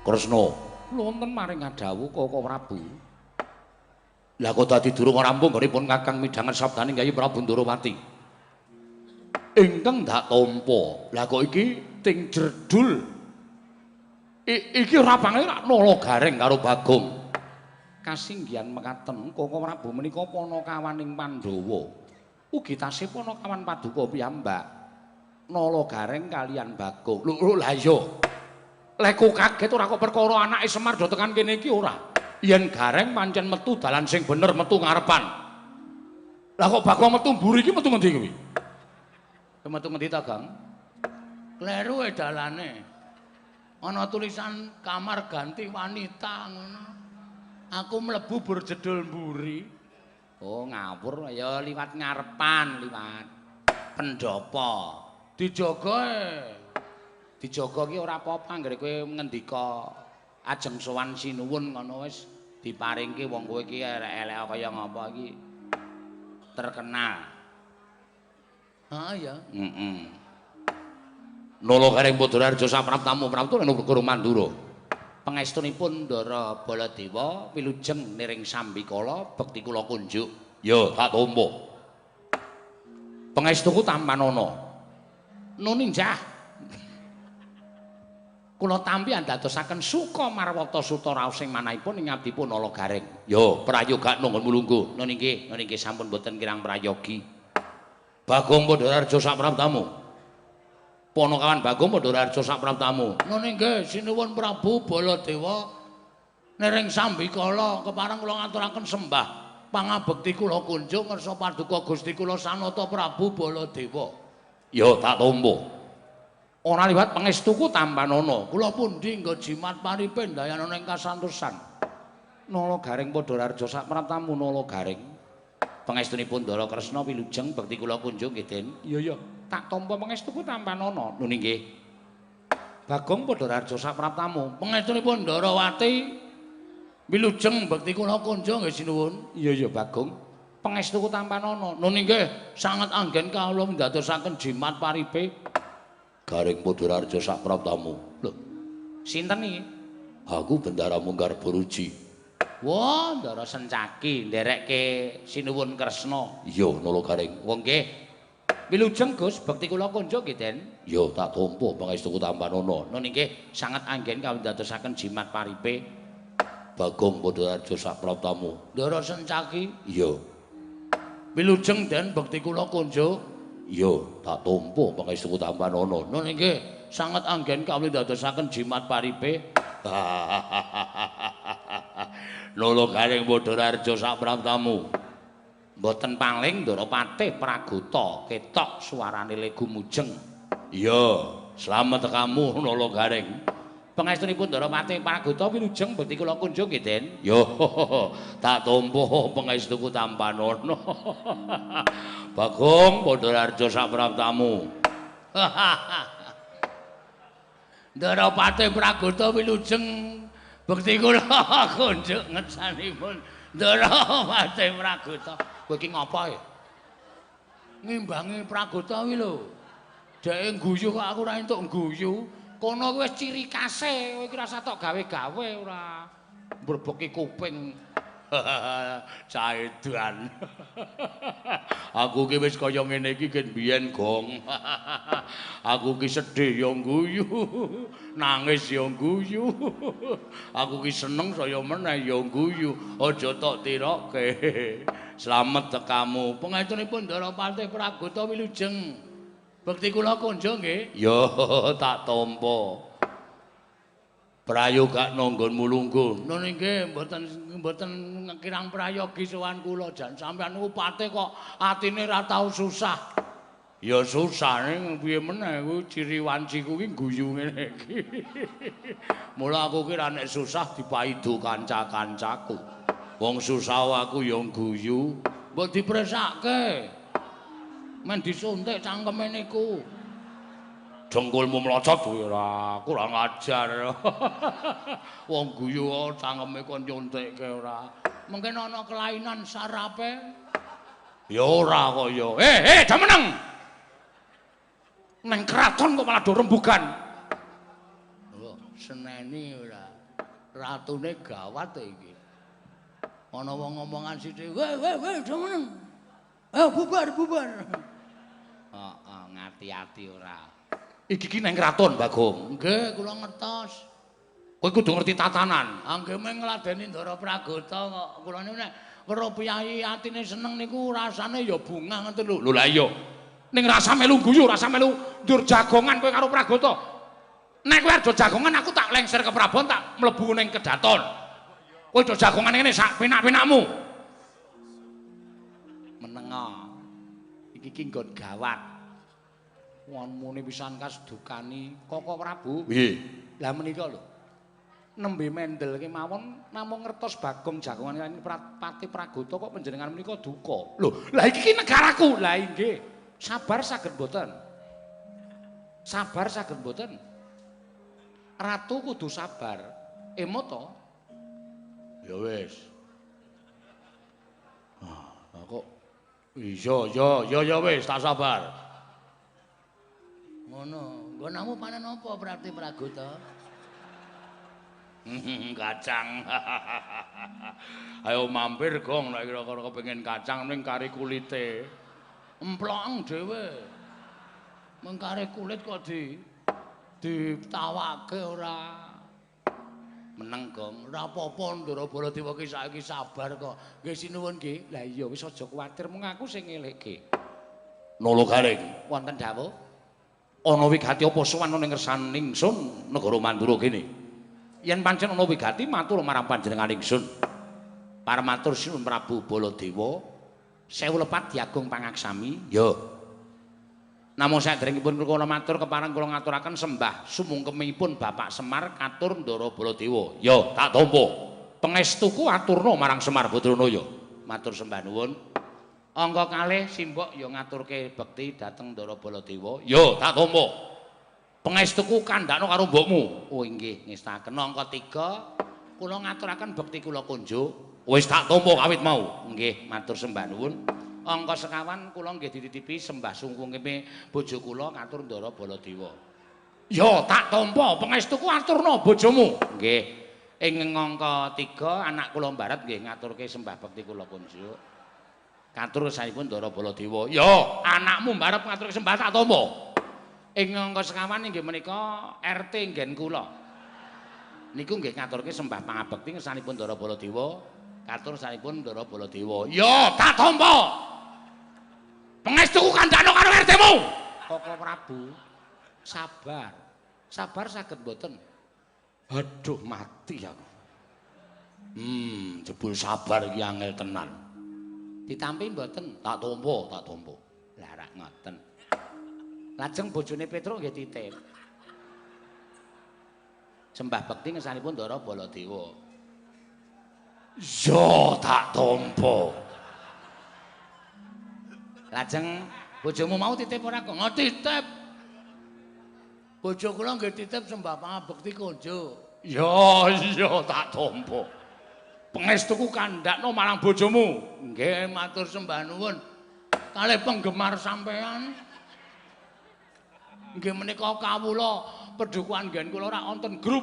Kresna, wonten maring ngadhawuh Koko Prabu. Lah kok dadi durung rampung nggonipun Kakang midhanget sabdaning Kyai Prabu Ndorowati. Ingkang ndak tampa. Lah kok iki ting jerdul. Iki ora pange Nala Gareng karo Bagong. Kasinggihan mekaten Koko Prabu menika panakawaning Pandhawa. Ugi tasih panakawan paduka piyambak. Nala Gareng kalian Bagong. Lho lha iya. Leku kaget ora kok perkara anake Semar do tekan kene iki ora. Yen Gareng pancen metu dalan sing bener metu ngarepan. Lah kok Bagong metu mburi iki metu ngendi kuwi? Metu ngendi ta, Gang? Kleru e dalane. Ana tulisan kamar ganti wanita ngono. Aku mlebu berjedul mburi. Oh, ngawur ya liwat ngarepan, liwat pendopo. Dijaga e. Dijaga ki ora apa-apa anggere kowe ngendika ajeng sowan sinuwun ngono wis diparingke wong kowe iki elek-elek kaya ngapa iki terkenal. Ha ya. Heeh. Nala Gareng Padhararja sapraptamu prapta lan Guru Mandura. Pangestunipun Ndara Baladewa wilujeng niring sambikala bekti kula kunjuk. Ya, tak tampa. Pangestuku tampanana. Nuni njah. Kula tampi andadosaken suka marwata suta raos sing manahipun ing abdipun Nala Gareng. Ya, prayogakno nggonmu lungguh. Nun inggih, nun inggih sampun boten kirang prayogi. Bagong Padhararja sapraptamu. Panakawan Bagong Padhararja sapraptamu. Nun inggih, sinuwun Prabu Baladewa niring sambikala kepareng kula ngaturaken sembah pangabekti kula kunjuk ngersa paduka Gusti kula Sanata Prabu Baladewa. Ya, tak tampa. Ora liwat pangestuku tampanana. Kula pundi nggo jimat paripe ndayanana ing kasantosan. Nala Gareng Padhararja sapraptamu Nala Gareng. Pangestunipun Ndara Kresna wilujeng bekti kula kunjung nggih, Den. Iya ya, tak tampa pangestuku tampanana. Nun inggih. Bagong Padhararja sapraptamu. Pangestunipun Ndarawati wilujeng bekti kula kunjung nggih sinuwun. Iya ya, Bagong. Pangestuku tampanana. Nun inggih, sanget anggen kawula ndadosaken jimat paripe. Gareng Padhararja sapraptamu. Lho, sinten iki? Aku Bendara Munggar Boruji. Wah, Ndara Sencaki nderekke sinuwun Kresna. Iya, Nala Gareng. Wong nggih. Wilujeng Gus, bekti kula kunjuk nggih, Den. Ya, tak tampa pangestuku tampanana. Nun inggih, sanget anggen kawula ndadosaken jimat paripe. Bagong Padhararja sapraptamu. Ndara Sencaki? Iya. Wilujeng, Den, bekti kula kunjuk. Iya, tak tampa pangestuku tampanana. Nun inggih, sanget anggen kawula ndadosaken jimat paripe. Nala Gareng Padhararja sapraptamu. Mboten paling Ndara Patih Pragota ketok suarane legu mujeng. Iya, slamet tekamu Nala Gareng. Pangestunipun Ndara Patih Pragota wilujeng bekti kula kunjung nggih, Den. Yo, tak tampa pangestuku tampanana. Bagong Padhararja sapraptamu. Ndara Patih Pragota wilujeng bekti kula kunjuk ngersanipun Ndara Patih Pragota. Kowe iki ngapa e? Ngimbangi Pragota kuwi lho. Dheke ngguyu kok aku ora entuk ngguyu. Kono kuwi wis ciri khase, kowe iki ora tok gawe-gawe ora mbrebeki kuping. Caedan. Aku ki wis kaya ngene iki ket biyen, Gong. Aku ki sedih ya ngguyu, nangis ya ngguyu. Aku ki seneng saya meneh ya ngguyu. Aja tok tiroke. Slamet tekamu. Pangestunipun Ndara Patih Pragota wilujeng. Bekti kula kunjung nggih. Ya, tak tampa. Prayogakno nggonmu lungguh. Nun inggih, mboten kirang prayogi sowan kula jan sampeyan niku patih kok atine ra tau susah. Ya susah ning piye meneh kuwi ciri wanciku ki guyu ngene iki. Mula aku ki ra nek susah dipaido kanca-kancaku. Wong susah aku ya guyu. Mbok dipresake. Men disuntik cangkeme niku. Dengkulmu mlocot kuwi ora kurang ajar. Wong guyu cangkeme kon nyuntikke ora. Mungkin ana kelainan sarape. Ya ora kok ya. Jameneng. Neng kraton kok malah do rembugan. Oh, seneni ora. Ratune gawat iki. Ana wong ngomongan sithik, "Weh, weh, weh, do meneng. Ayo bubar, bubar." Heeh, ngati-ati ora. Iki ki nang kraton, Bagong. Nggih, kula ngertos. Kowe kudu ngerti tatanan. Ah nggih mung ngladeni Ndara Pragota kok. Kula niku nek weruh piyayi atine seneng niku rasane ya bungah ngoten lho. Lho lah iya. Ning rasa melu guyu, rasa melu ndur jagongan kowe karo Pragota. Nek kowe arep jagongan aku tak lengser ke Prabon, tak mlebu ning kedaton. Kowe do jagongan ngene sak penak-penakmu. Menenga. Iki ki nggon gawat. Won muni pisan kasdukani Koko Prabu. Piye? Lah menika lho. Nembe mendel kemawon namung ngertos Bagong jagongan kaliyan Pati Pragota kok panjenengan menika duka. Lho, lah iki ki negaraku. Lah inggih. Sabar saged mboten? Sabar saged mboten? Ratu kudu sabar. Emot to? Ya wis. Ah, kok iya ya ya ya wis tak sabar. Ngono, nggonamu panen apa Prati Pragota? Kacang. Ayo mampir Gong nek kira-kira kepengin kacang ning kari kulite. Emplok dhewe. Mung kari kulit kok ditawake ora. Meneng Gong. Ora apa-apa Ndara Baladewa ki saiki sabar kok. Nggih sinuwun nggih. Lah iya wis aja kuwatir mung aku sing ngelekke. Nolo Gareng. Wonten dawuh. Ana wigati apa sowan ning ngersane ingsun negara Mandura kene. Yen pancen ana wigati matur marang panjenengan ingsun. Paramatur Sinuwun Prabu Baladewa, sewu lepat diagung pangaksami. Ya. Namung saderengipun kula matur kepareng kula ngaturaken sembah sumungkemipun Bapak Semar katur Ndara Baladewa. Ya, tak tampa. Pangestuku aturna marang Semar Badranaya. Matur sembah nuwun. Angka kalih simbok ya ngaturke bekti dhateng Ndara Baladewa. Ya, tak tampa. Pangestuku kandhakno karo mbokmu. Oh inggih, ngestaken. Angka 3 kula ngaturaken bekti kula kunjuk. Wis tak tampa kawit mau. Nggih, matur sembah nuwun. Angka sekawan kula nggih dititipi sembah sungkungime bojo kula ngatur Ndara Baladewa. Ya, tak tampa pangestuku aturna bojomu. Nggih. Ing angka 3 anak kula mbaret nggih ngaturke sembah bekti kula kunjuk. Katur saipun Ndara Baladewa. Ya, anakmu mbarep ngaturke sembah tak tampa. Ing angka sekawan inggih menika RT nggen kula. Niku nggih ngaturke sembah pangabekti ngersanipun Ndara Baladewa. Katur saipun Ndara Baladewa. Ya, tak tampa. Pangestuku kandhano karo RT-mu. Koko Prabu, sabar. Sabar saged mboten? Aduh, mati aku. Jebul sabar iki angel tenan. Ditampi mboten? Tak tampa, tak tampa. Lah rak ngoten. Lajeng bojone Petruk nggih titip. Sembah bekti ngersanipun Ndara Baladewa. Ya, tak tampa. Lajeng bojomu mau titip ora kok? Oh, titip. Bojo kula nggih titip sembah pangabekti konjuk. Ya, iya tak tampa. Pangestuku kandhakno marang bojomu. Nggih, matur sembah nuwun. Kalih penggemar sampean. Nggih menika kawula pedukuhan nggen kula ora wonten grup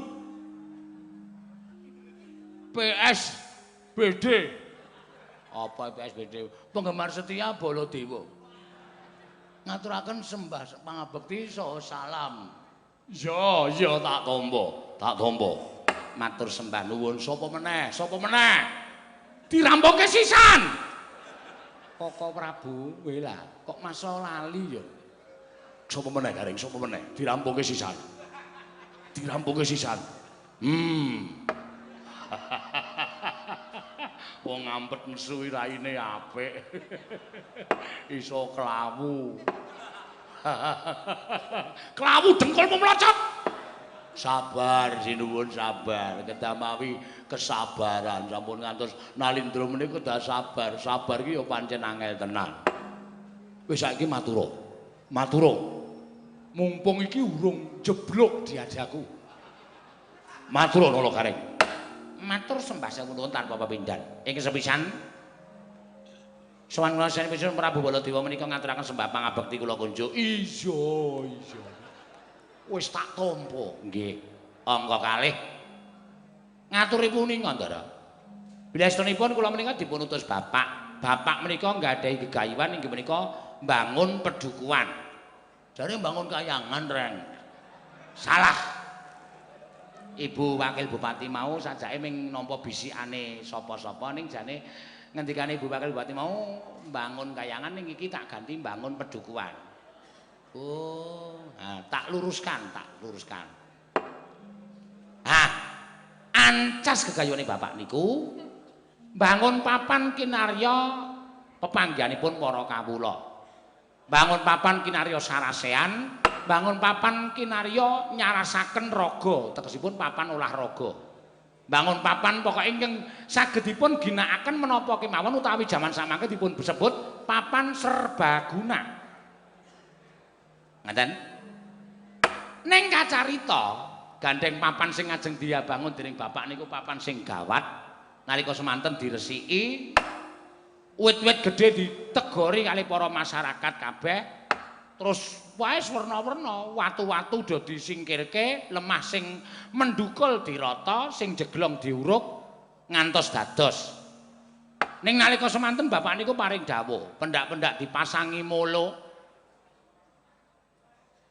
PSBD. Apa PSBD? Penggemar setia Baladewa. Ngaturaken sembah pangabekti saha salam. Ya, ya tak tampa, tak tampa. Matur sembah nuwun. Sapa meneh? Sapa meneh? Dirampungke sisan. Koko Prabu, kowe lah kok masa lali ya. Sapa meneh Gareng? Sapa meneh? Dirampungke sisan. Dirampungke sisan. Wong ngampet nesu raine apik. Iso klawu. Klawu dengkulmu mlocot. Sabar sinuwun sabar. Kedah mawi kesabaran sampun ngantos nalindra menika kedah sabar. Sabar iki ya pancen angel tenan. Wis saiki matura. Matura. Mumpung iki urung jeblok diajaku. Matura Nala Gareng. Matur sembah sewu nuwun tanpa pepindhan. Ing sepisan sowan kula saenipun Prabu Baladewa menika ngaturaken sembah pangabekti kula kunjuk. Iya, iya. Wis tak tampa. Nggih. Angka kalih Ngaturi punika, Ndara. Bilestunipun kula menika dipun utus bapak. Bapak menika nggadahi gegayuhan inggih menika mbangun pedukuhan. Jare mbangun kayangan, Reng. Salah. Ibu Wakil Bupati mau sajake ming nampa bisikane sapa-sapa ning jane ngendikane Ibu Wakil Bupati mau mbangun kayangan ning iki tak ganti mbangun pedukuhan. Oh, nah, tak luruskan, tak luruskan. Hah, ancas gegayuhane bapak niku mbangun papan kinarya pepanggihanipun para kawula. Bangun papan kinarya sarasean, bangun papan kinarya nyarasaken raga, tegesipun papan olahraga. Bangun papan pokoke ingkang saged dipun ginakaken menapa kemawon utawi jaman samangke dipun sebut papan serbaguna. Ngaten? Ning kacarita, gandeng papan sing ngajeng dibangun dening bapak niku papan sing gawat, nalika semanten diresiki, wit-wit gedhe ditegori kali para masyarakat kabeh, terus wae werna-werna, watu-watu do disingkirke, lemah sing mendukul dirata, sing jeglong diuruk ngantos dados. Ning nalika semanten bapak niku paring dawuh, pendak-pendak dipasangi molo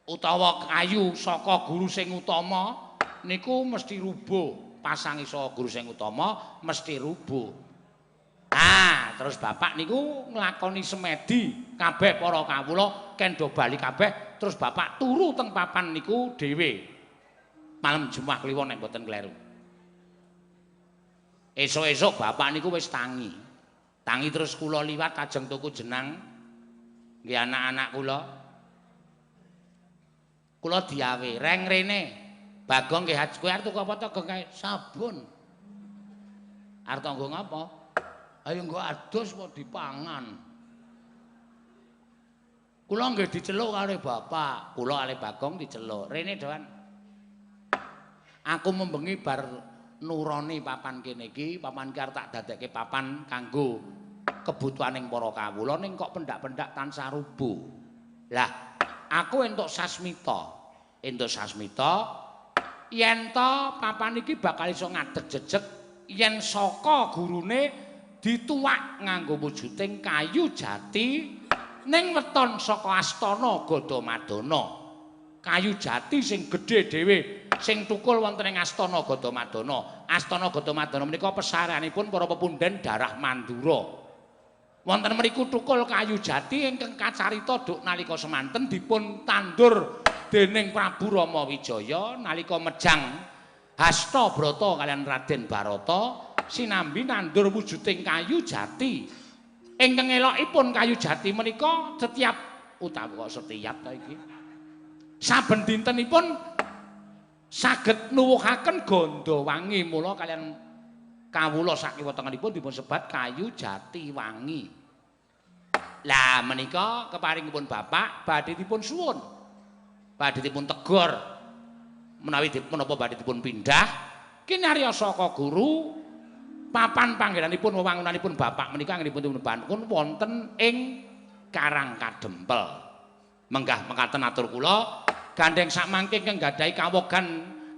utawa kayu saka guru sing utama niku mesti rubuh, pasangi saka guru sing utama mesti rubuh. Ah, terus bapak niku nglakoni semedi kabeh para kawula kendho bali kabeh, terus bapak turu teng papan niku dhewe. Malam Jumat Kliwon nek mboten kleru. Esuk-esuk bapak niku wis tangi. Tangi terus kula liwat ajeng tuku jenang nggih anak-anak kula. Kula diawe, "Reng rene." Bagong nggih kowe arep tuku apa to, Gong kae? Sabun. Arep nggo ngapa? Ayo nggo adus apa dipangan. Kula nggih diceluk karo bapak, kula kalih Bagong diceluk. Rene doan. Aku membengi bar nuroni papan kene iki, papan ki arep tak dadekke papan kanggo kebutuhaning para kawula ning kok pendak-pendak tansah rubuh. Lah, aku entuk sasmita. Entuk sasmita yen to papan iki bakal iso ngadeg jejeg yen saka gurune dituwak nganggo wujuding kayu jati ning weton saka astana Gadamadana. Kayu jati sing gedhe dhewe sing tukul wonten ing astana Gadamadana. Astana Gadamadana menika pesareanipun para pepundhen darah Mandura. Wonten mriku tukul kayu jati ingkang kacarita duk nalika semanten dipun tandur dening Prabu Rama Wijaya nalika mejang Hasta Brata kaliyan Raden Barata sinambi nandur wujuding kayu jati. Ingkang elokipun kayu jati menika setiap utawa kok setiap ta iki. Saben dintenipun saged nuwuhaken gandha wangi, mula kaliyan kawula sakiwa tengenipun dipun sebat kayu jati wangi. Lah menika keparingipun bapak badhe dipun suwun. Badhe dipun tegor. Menawi menapa badhe dipun pindah kinarya saka guru papan panggenanipun wewangunanipun bapak menika anggenipun dipun bangun wonten ing Karang Kadempel. Menggah mekaten atur kula gandeng sakmangke ingkang gadahi kawogan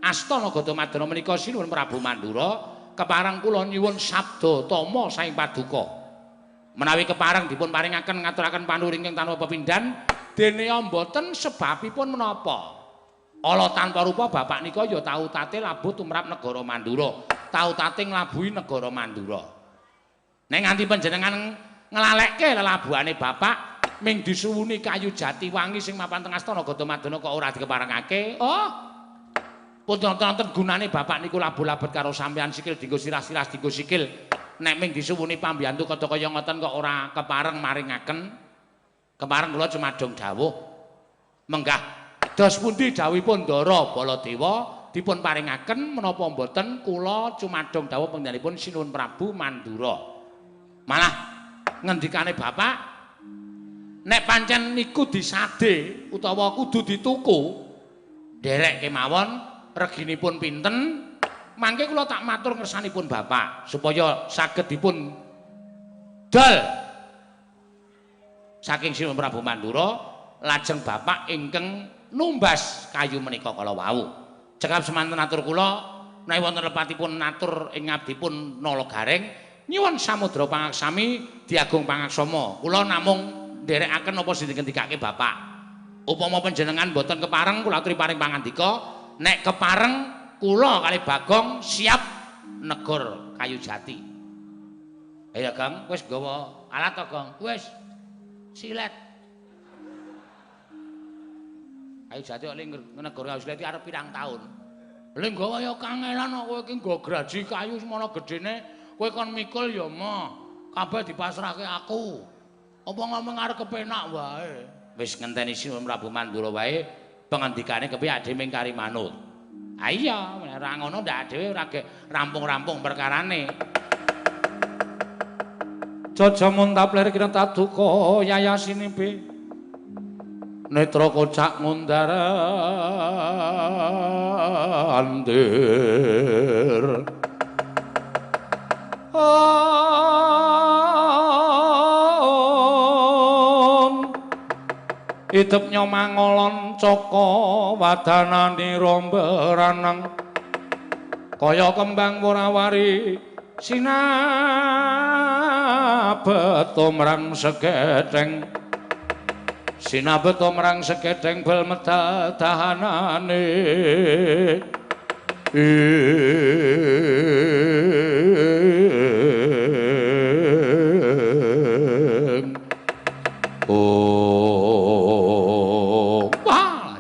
astana Gadamadana menika Sinuwun Prabu Mandura kepareng kula nyuwun sabda tama saking paduka. Menawi kepareng dipun paringaken ngaturaken panuwun ingkang tanpa pepindhan dene mboten sebabipun menapa. Ala tanpa rupa bapak nika ya tau tate labuh tumrap negara Mandura, tau tate nglabuhi negara Mandura. Nek nganti panjenengan nglalekke lelabuhane bapak ming disuwuni kayu jati wangi sing mapan teng astana Gadamadana kok ora dikeparengake. Oh. Pun wonten gunane bapak niku labuh-labet karo sampean sikil dienggo sirah-sirah dienggo sikil. Nek ming disuwuni pambiyantu kada kaya ngoten kok ora kepareng maringaken. Kepareng kula cumadong dawuh. Menggah dos pundi dawuhipun Ndara Baladewa dipun paringaken menapa mboten kula cumadong dawuh panjenenganipun Sinuwun Prabu Mandura. Malah ngendikane bapak nek pancen niku disade utawa kudu dituku nderek kemawon reginipun pinten mangke kula tak matur ngersanipun bapak supaya saged dipun dol saking Sinuwun Prabu Mandura lajeng bapak ingkang numbas kayu menika kala wau. Cekap semanten atur kula Menawi wonten lepatipun natur ing ngabdipun Nala Gareng nyuwun samudra pangaksami diagung pangaksama. Kula namung nderekaken apa sing dingendikake bapak. Upama panjenengan mboten kepareng kula aturi paring pangandika, nek kepareng kula kalih Bagong siap negor kayu jati. Ayo Gong, wis nggawa alat to, Gong? Wis. Silet. Kayu jati kok negor kayu silet iki arep pirang taun. Lha nggawa ya kangelan kok kowe iki nggo graji kayu semono gedene, kowe kon mikul ya moh. Kabeh dipasrahke aku. Apa ngomong arep kepenak wae. Wis ngenteni Sinuwun Prabu Mandura wae pangandikane kepiye dhewe ming kari manut. Ha iya, ora ngono ndak dhewe ora rampung-rampung perkarane. Jaja muntap lir kineta duka yayasinibe. Netra kocak ngundar andir. Idep nyomangolon caka wadanani romberanang kaya kembang worawari sinabet tumrang segedheng sinabet tumrang segedheng bel medal dahanane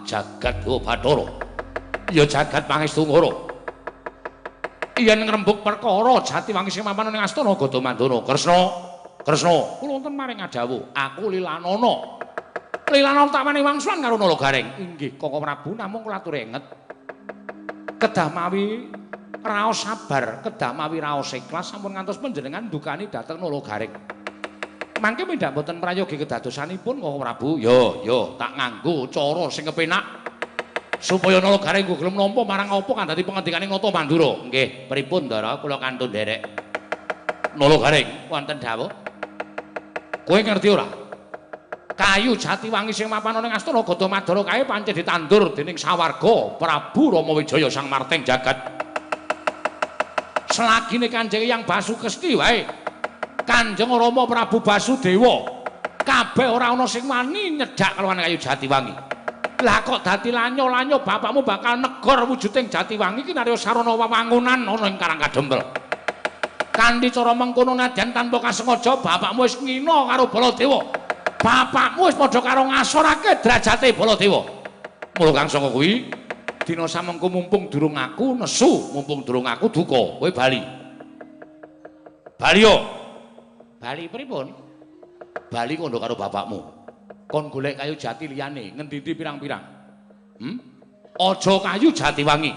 jagat Bathara ya jagat pangestungara yen ngrembug perkara Jatiwangi sing mapan ning astana Gada Mandana. Kresna Kresna kula wonten maring adhawuh aku Lilanana. Lilanana tak wani wangsulan karo Nala Gareng. Inggih Koko Prabu, namung kula aturi enget kedah mawi raos sabar, kedah mawi raos ikhlas sampun ngantos panjenengan ndukani dhateng Nala Gareng. Mangke mindhak mboten prayogi kedadosanipun Koko Prabu. Yo yo tak nganggo cara sing kepenak supaya Nala Gareng nggo gelem nampa marang apa kang dadi pangandikane Nata Mandura. Nggih, pripun Ndara kula kantun nderek. Nala Gareng wonten dawuh. Kowe ngerti ora? Kayu Jatiwangi sing mapan ana ing astana Gada Madara kae pancen ditandur dening sawarga Prabu Rama Wijaya Sang Marteng Jagat. Selagine Kanjeng Hyang Basukesti wae. Kanjeng Rama Prabu Basudewa kabeh ora ana sing wani nyedhak kelawan kayu Jatiwangi. Lah kok dadi lanyo-lanyo bapakmu bakal negor wujuding Jatiwangi iki narya sarana wewangunan ana ing Karang Kadempel. Kanthi cara mengkono nadyan tanpa kasengaja bapakmu wis ngina karo Baladewa. Bapakmu wis padha karo ngasorake derajate Baladewa. Mula kang saka kuwi dina samengko mumpung durung aku nesu, mumpung durung aku duka, kowe bali. Bali yo. Bali pripun? Bali kondo karo bapakmu. Kon golek kayu jati liyane, ngendi-endi pirang-pirang. Aja kayu Jatiwangi.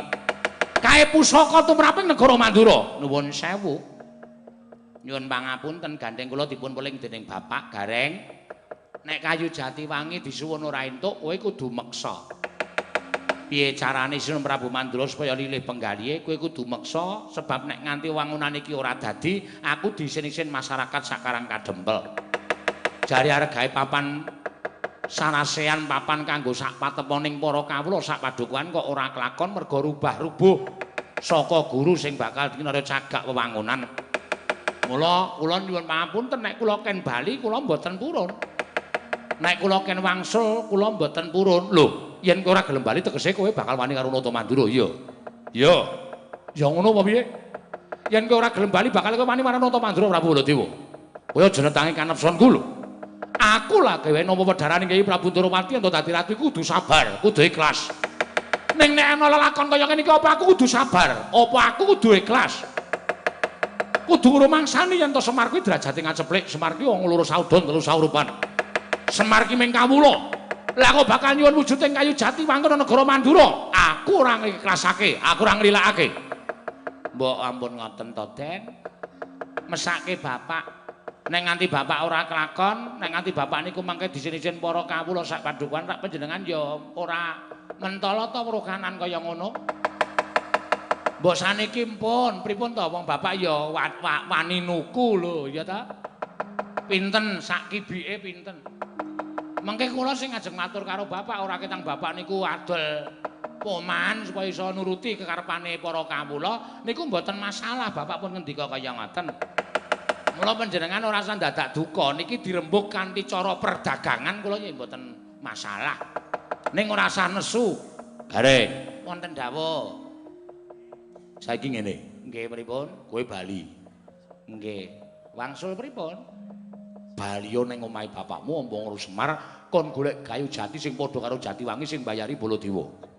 Kae pusaka tumraping negara Mandura. Nuwun sewu. Nyuwun pangapunten gandeng kula dipun peling dening Bapak Gareng. Nek kayu Jatiwangi disuwun ora entuk, kowe kudu meksa. Piye carane Sinuwun Prabu Mandura supaya lilih penggalihe, kowe kudu meksa sebab nek nganti wangunan iki ora dadi, aku diisin-isin masyarakat sak Karang Kadempel. Jare arep gawe papan sarasean papan kanggo sak pateponing para kawula sak padukuhan kok ora kelakon merga rubah-rubuh saka guru sing bakal dinarya cagak wewangunan. Mula kula nyuwun pangapunten nek kula ken bali kula mboten purun. Nek kula ken wangsul kula mboten purun. Lho, yen kowe ora gelem bali tegese kowe bakal wani karo Nata Mandura. Iya. Iya. Ya ngono apa piye? Yen kowe ora gelem bali bakal kowe wani marang Nata Mandura Prabu Baladewa. Kowe aja netangi kanepsonku lho. Aku lah gawe nampa wedharane Kyai Prabu Ndorowati ento dadi ratu kudu sabar, kudu ikhlas. Ning nek ana lelakon kaya ngene iki apa aku kudu sabar? Apa aku kudu ikhlas? Kudu ngrumangsani yen to Semar kuwi derajate ngaceplik, Semar kuwi wong loro saudon telu saurupan. Semar ki ming kawula. Lah kok bakal nyuwun wujuding kayu jati wangkon negara Mandura? Aku ora ngikhlasake, aku ora nglilakake. Mbok ampun ngoten to, Den. Mesake bapak. Nek nganti bapak ora kelakon, nek nganti bapak niku mangke disin-isin para kawula sak padukuhan rak panjenengan ya ora mentala ta weruh kanan kaya ngono. Mbok saniki mpun, pripun to wong bapak ya wani nuku lho, ya ta? Pinten sak kibike pinten? Mengke kula sing ngajeng matur karo bapak ora ketang bapak niku adol Poman supaya iso nuruti kekarepane para kawula niku mboten masalah. Bapak pun ngendika kaya ngoten. Mula panjenengan ora usah dadak duka, niki dirembug kanthi cara perdagangan kula nggih mboten masalah. Ning ora usah nesu. Gareng, wonten dawuh. Saiki ngene. Nggih pripun? Kowe bali. Nggih. Wangsul pripun? Baliyo ning omahe bapakmu ombong karo Semar kon golek kayu jati sing padha karo Jatiwangi sing mbayari Baladewa.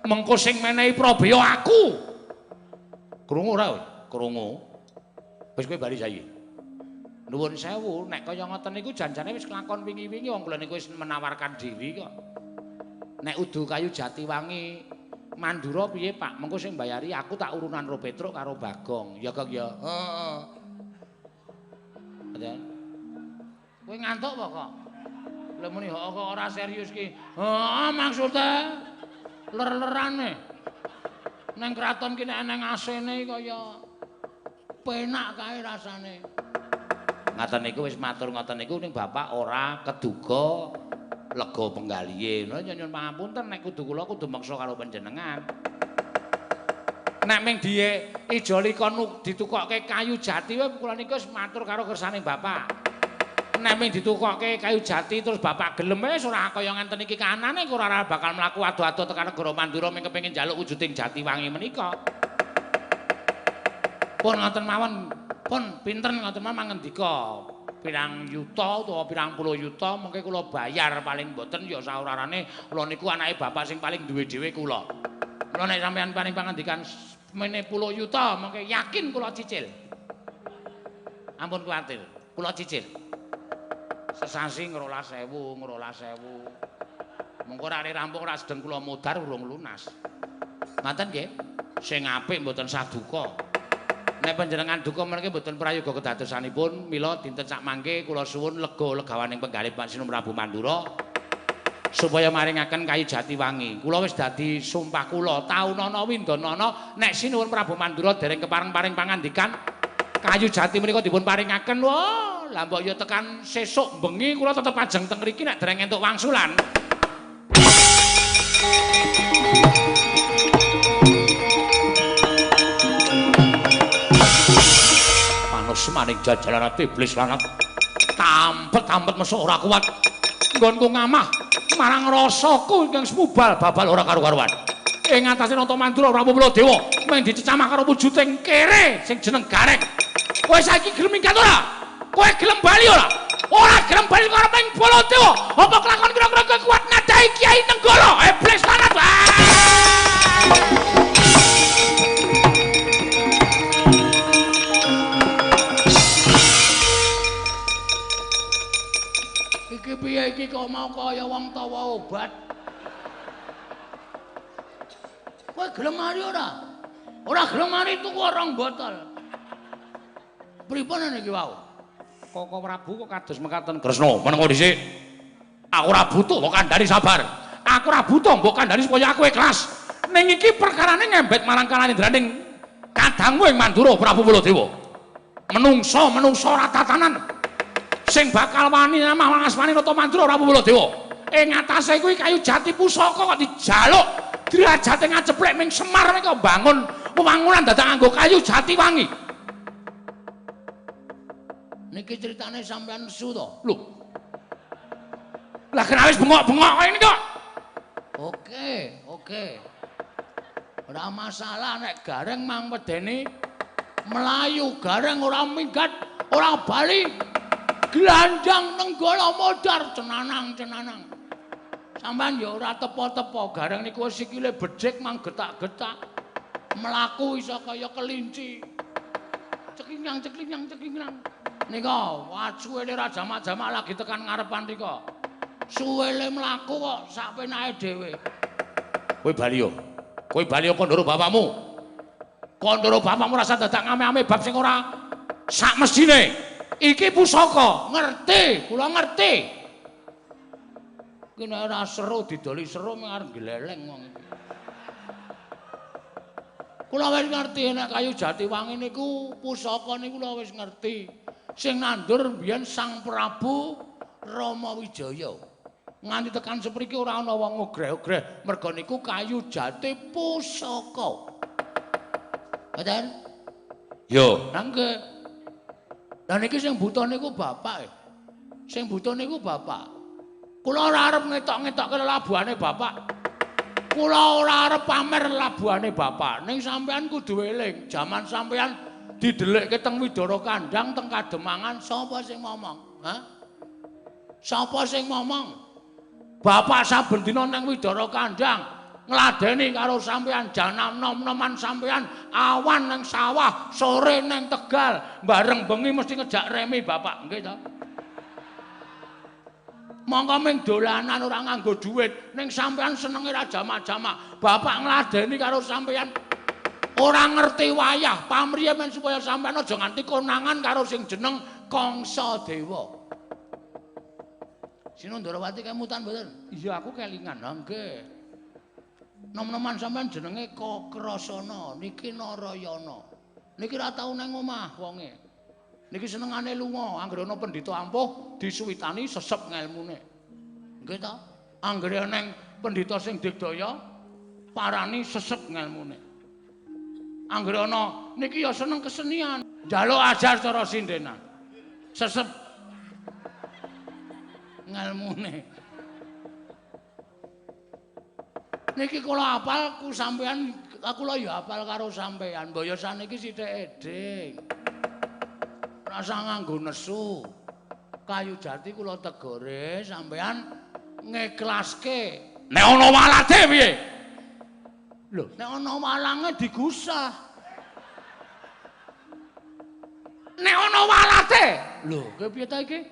Mengko sing menehi prabeya aku. Krungu ora kowe? Krungu. Wis kowe bali saiki. Nuwun sewu, nek kaya ngoten niku janjane wis kelakon wingi-wingi wong kula niku wis menawarkan diri kok. Nek udu kayu Jatiwangi Mandura piye, Pak? Mengko sing mbayari aku tak urunan karo Petruk karo Bagong. Ya Gong ya. Heeh. Ngoten. Kowe ngantuk apa kok? Lha muni kok ora serius ki. Heeh, maksude ler-lerane. Neng kraton ki nek eneng asene kaya penak kae rasane. Ngaten niku wis matur ngoten niku ning bapak ora keduga lega penggalihe. Lha nyuwun pangapunten nek kudu kula kudu meksa karo panjenengan. Nek ming diye ijoli kon ditukokke kayu jati wae kula niku wis matur karo kersane bapak. Nek ming ditukokke kayu jati terus bapak gelem wis ora kaya ngenten iki kahanane ora bakal mlaku ado-ado tekan negara Mandura ming kepengin njaluk wujuding Jatiwangi menika. Pun ngoten mawon, pun pinten ngoten mawon mangendika. Pirang yuta utawa pirang puluh yuta mengke kula bayar paling mboten ya saurarane kula niku anake bapak sing paling duwe dhewe kula. Kula nek sampeyan paring pangandikan mene puluh yuta mengke yakin kula cicil. Ampun kuwatir, kula cicil. Sesasi 12.000, 12.000. Mengko ora rampung ora sedeng kula modar urung lunas. Ngoten nggih? Sing apik mboten sah duka. Nek panjenengan duka meniki mboten prayoga kedadosanipun, mila dinten sakmangke kula suwun lega legawaning penggalih Pak Sinun Prabu Mandura supaya maringaken kayu Jatiwangi. Kula wis dadi sumpah kula taunana windanana nek Sinuwun Prabu Mandura dereng kepareng-paring pangandikan kayu jati menika dipun paringaken. Wah, lah mbok ya tekan sesuk bengi kula tetep ajeng teng mriki nek dereng entuk wangsulan. Semaning jajalan iblis lanat tampet-tampet mesuk ora kuat nggonku ngamah marang rasaku ingkang semubal babal ora karu-karuan ing atase Nata Mandura Prabu Baladewa mung dicecamah karo wujuding kere sing jeneng Gareng. Kowe saiki gelem minggat ora? Kowe gelem bali ora? Ora gelem bali karo ping Baladewa apa kelakon kira-kira kowe kuat nadahi Kiai Nenggala iblis lanat. Iki piye iki kok mau kaya wong tawa obat. Kowe gelem mari ora? Ora gelem mari tuku rong botol. Pripun niki wau? Koko Prabu kok kados mekaten. Kresna, menengo dhisik. Aku ora butuh mbok kandhani sabar. Aku ora butuh mbok kandhani supaya aku ikhlas. Ning iki perkarane ngembet marang kalanindraning kadangmu ing Mandura Prabu Baladewa. Menungso-menungso ora tatanan. Sing bakal wani namah asmane Nata Mandura Prabu Baladewa. Ing atase kuwi kayu jati pusaka kok dijaluk derajate ngaceplek ming Semar kok bangun wewangunan dadak nganggo kayu jati wangi. Niki critane sampean nesu to? Lho. Lah kena wis bengok-bengok kaya ngene kok. Oke, oke. Ora masalah nek Gareng mang wedeni melayu, Gareng ora minggat, ora bali. Glandang Nenggala modar cenanang-cenanang. Sampeyan ya ora tepo-tepo, Gareng niku sikile becik mang getak-getak. Mlaku iso kaya kelinci. Cekingang cekingang cekingang. Nika suwele ra jamak-jamak lagi tekan ngarepan nika. Suwele mlaku kok sak penake dhewe. Kowe bali yo. Kowe bali yo kandhara bapakmu. Kandhara bapakmu rasa dadak ngame-ame bab sing ora sak mesthine. Iki pusaka, ngerti, kula ngerti. Iki nek ora seru didoli seru mung arep gleleng wong iki. Kula wis ngerti nek kayu Jatiwangi niku pusaka niku kula wis ngerti. Sing nandur mbiyen Sang Prabu Rama Wijaya. Nganti tekan sepriki ora ana wong ogreh-ogreh, merga niku kayu jati pusaka. Ngoten? Yo, nggih. Lah niki sing buta niku bapak. Sing buta niku bapak. Kula ora arep ngetok-ngetokke lelabuhane bapak. Kula ora arep pamer lelabuhane bapak. Ning sampean kudu eling, jaman sampean didelikke teng Widara Kandang teng Kademangan, sapa sing ngomong? Hah? Sapa sing ngomong? Bapak saben dina nang Widara Kandang ngladeni karo sampean, janam nom-noman sampean, awan nang sawah, sore nang Tegal, bareng bengi mesti ngejak remi bapak, nggih ta? Monggo ming dolanan ora nganggo dhuwit, ning sampean senenge ra jamak-jamak. Bapak ngladeni karo sampean ora ngerti wayah, pamriye men supaya sampean aja nganti konangan karo sing jeneng Kangsa Dewa. Sinundrawati kemutan mboten? Iya, aku kelingan. Ha nggih. Nom-noman sampean jenenge Kakrasana, niki Narayana. Niki ora tau nang omah wonge. Niki senengane lunga, anggere ana pendhita ampuh disuwitani sesep ngelmune. Nggih ta? Anggere neng pendhita sing digdaya parani sesep ngelmune. Anggere ana niki ya seneng kesenian, njaluk ajar cara sindenan. Sesep ngelmune. Niki kula apal ku sampean, kula ya apal karo sampean. Mbaya saniki sithik eding. Rasa nganggo nesu. Kayu jati kula tegore sampean ngeklaske. Nek ana walate piye? Lho, nek ana walange digusah. Nek ana walate. Lho, kowe piye ta iki?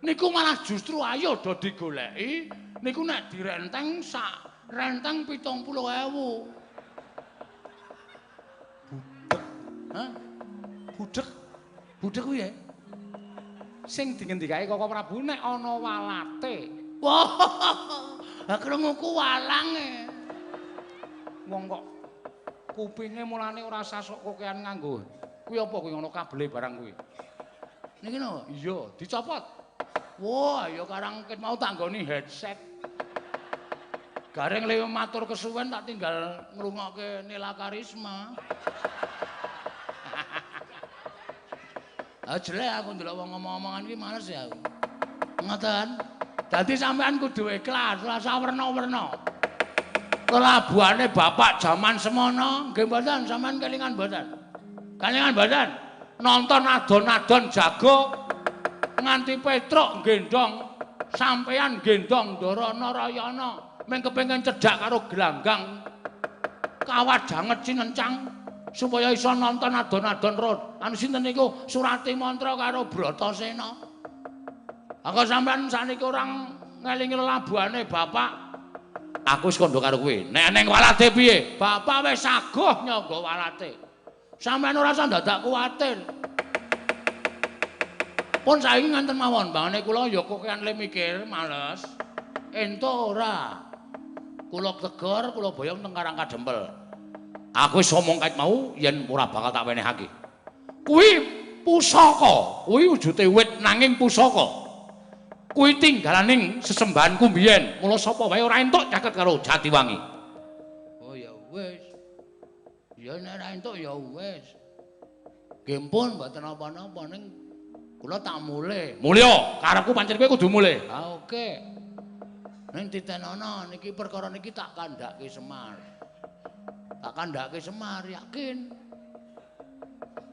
Niku malah justru ayo do digoleki. Niku nek direnteng sak renteng 70.000. Budek. Hah? Budek. Budek kuwi ya? Sing dingendikake Koko Prabu nek ana walate. Wah. Ha krunguku walange. Wong kok kupinge mulane ora sasok kokean nganggo. Kuwi apa kuwi ngono kabele barang kuwi? Niki napa? Iya, dicopot. Wah, ya karang ket mau tak nggoni headset. Gareng lewe matur kesuwen tak tinggal ngrungokke Nela Karisma. Ah jelek aku ndelok wong ngomong-omongan iki males ya aku. Ngoten. Dadi sampean kudu ikhlas, ora usah werna-werna. Lelabuhane bapak jaman semono, nggih mboten sampean kelingan mboten? Kelingan mboten? Nonton adon-adon jago nganti Petruk gendong, sampean gendong Ndara Narayana. Meng kepengin cedhak karo gelanggang kawat janget cinencang supaya iso nonton adon-adon rod. Anu sinten niku Surati Mantra karo Bratasena. Aku sampean sakniki ora ngelingi lelabuhane bapak. Aku wis kandha karo kowe. Nek neng walate piye? Bapak wis saguh nyangga walate. Sampean ora usah dadak kuwatir. Pun saiki ngenten mawon, bangane kula ya kokean le mikir, males. Entuk ora? Kula tegar, kula boyong teng Karang Kadempel. Aku wis omong kait mau yen ora bakal tak wenehake. Kuwi pusaka, kuwi wujude wit nanging pusaka. Kuwi tinggalaning sesembahanku mbiyen. Mula sapa wae ora entuk caket karo Jatiwangi. Oh ya wis. Ya nek ora entuk ya wis. Nggih pun mboten napa-napa ning kula tak mulih. Mulya, karepku pancen kowe kudu mulih. Ah oke. Ning titenono niki perkara niki tak kandhake Semar. Tak kandhake Semar yakin.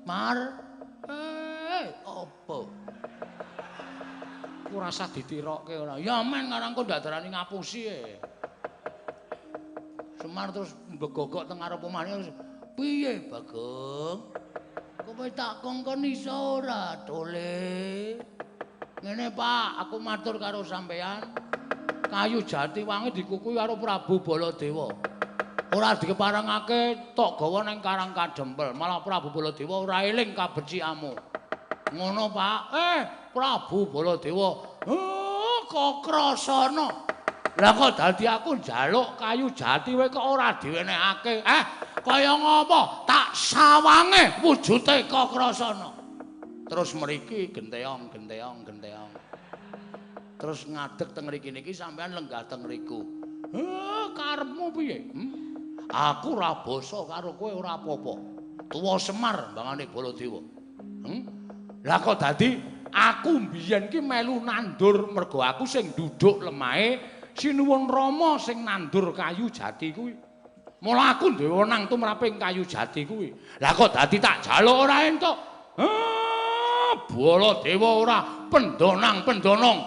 Mar, opo? Ora usah ditirokke ora. Ya men karangku ndak darani ngapusi e. Semar terus mbegogok teng ngarep omahe terus, piye Bagong? Kowe tak kongkon iso ora, Tole? Ngene Pak, aku matur karo sampean. Kayu jati wangi dikukuhi karo Prabu Baladewa. Ora dikeparengake tok gawa ning Karang Kadempel, malah Prabu Baladewa ora eling kabecikanmu. Ngono Pak. Prabu Baladewa. Kakrasana. Lah kok dadi aku njaluk kayu jati wae kok ora diwenehake. Kaya ngopo? Tak sawange wujute Kakrasana. Terus mriki genteong genteong genteong. Terus ngadeg teng mriki niki sampean lenggah teng mriku. Heh, karepmu piye? Aku ora basa karo kowe ora apa-apa. Tuwa Semar mbangane Baladewa. Lah kok dadi aku mbiyen ki melu nandur mergo aku sing duduk lemahe Sinuwun Rama sing nandur kayu jati kuwi. Mula aku duwe wenang tumraping kayu jati kuwi. Lah kok dadi tak jaluk ora entuk. Baladewa ora pendonang pendonong.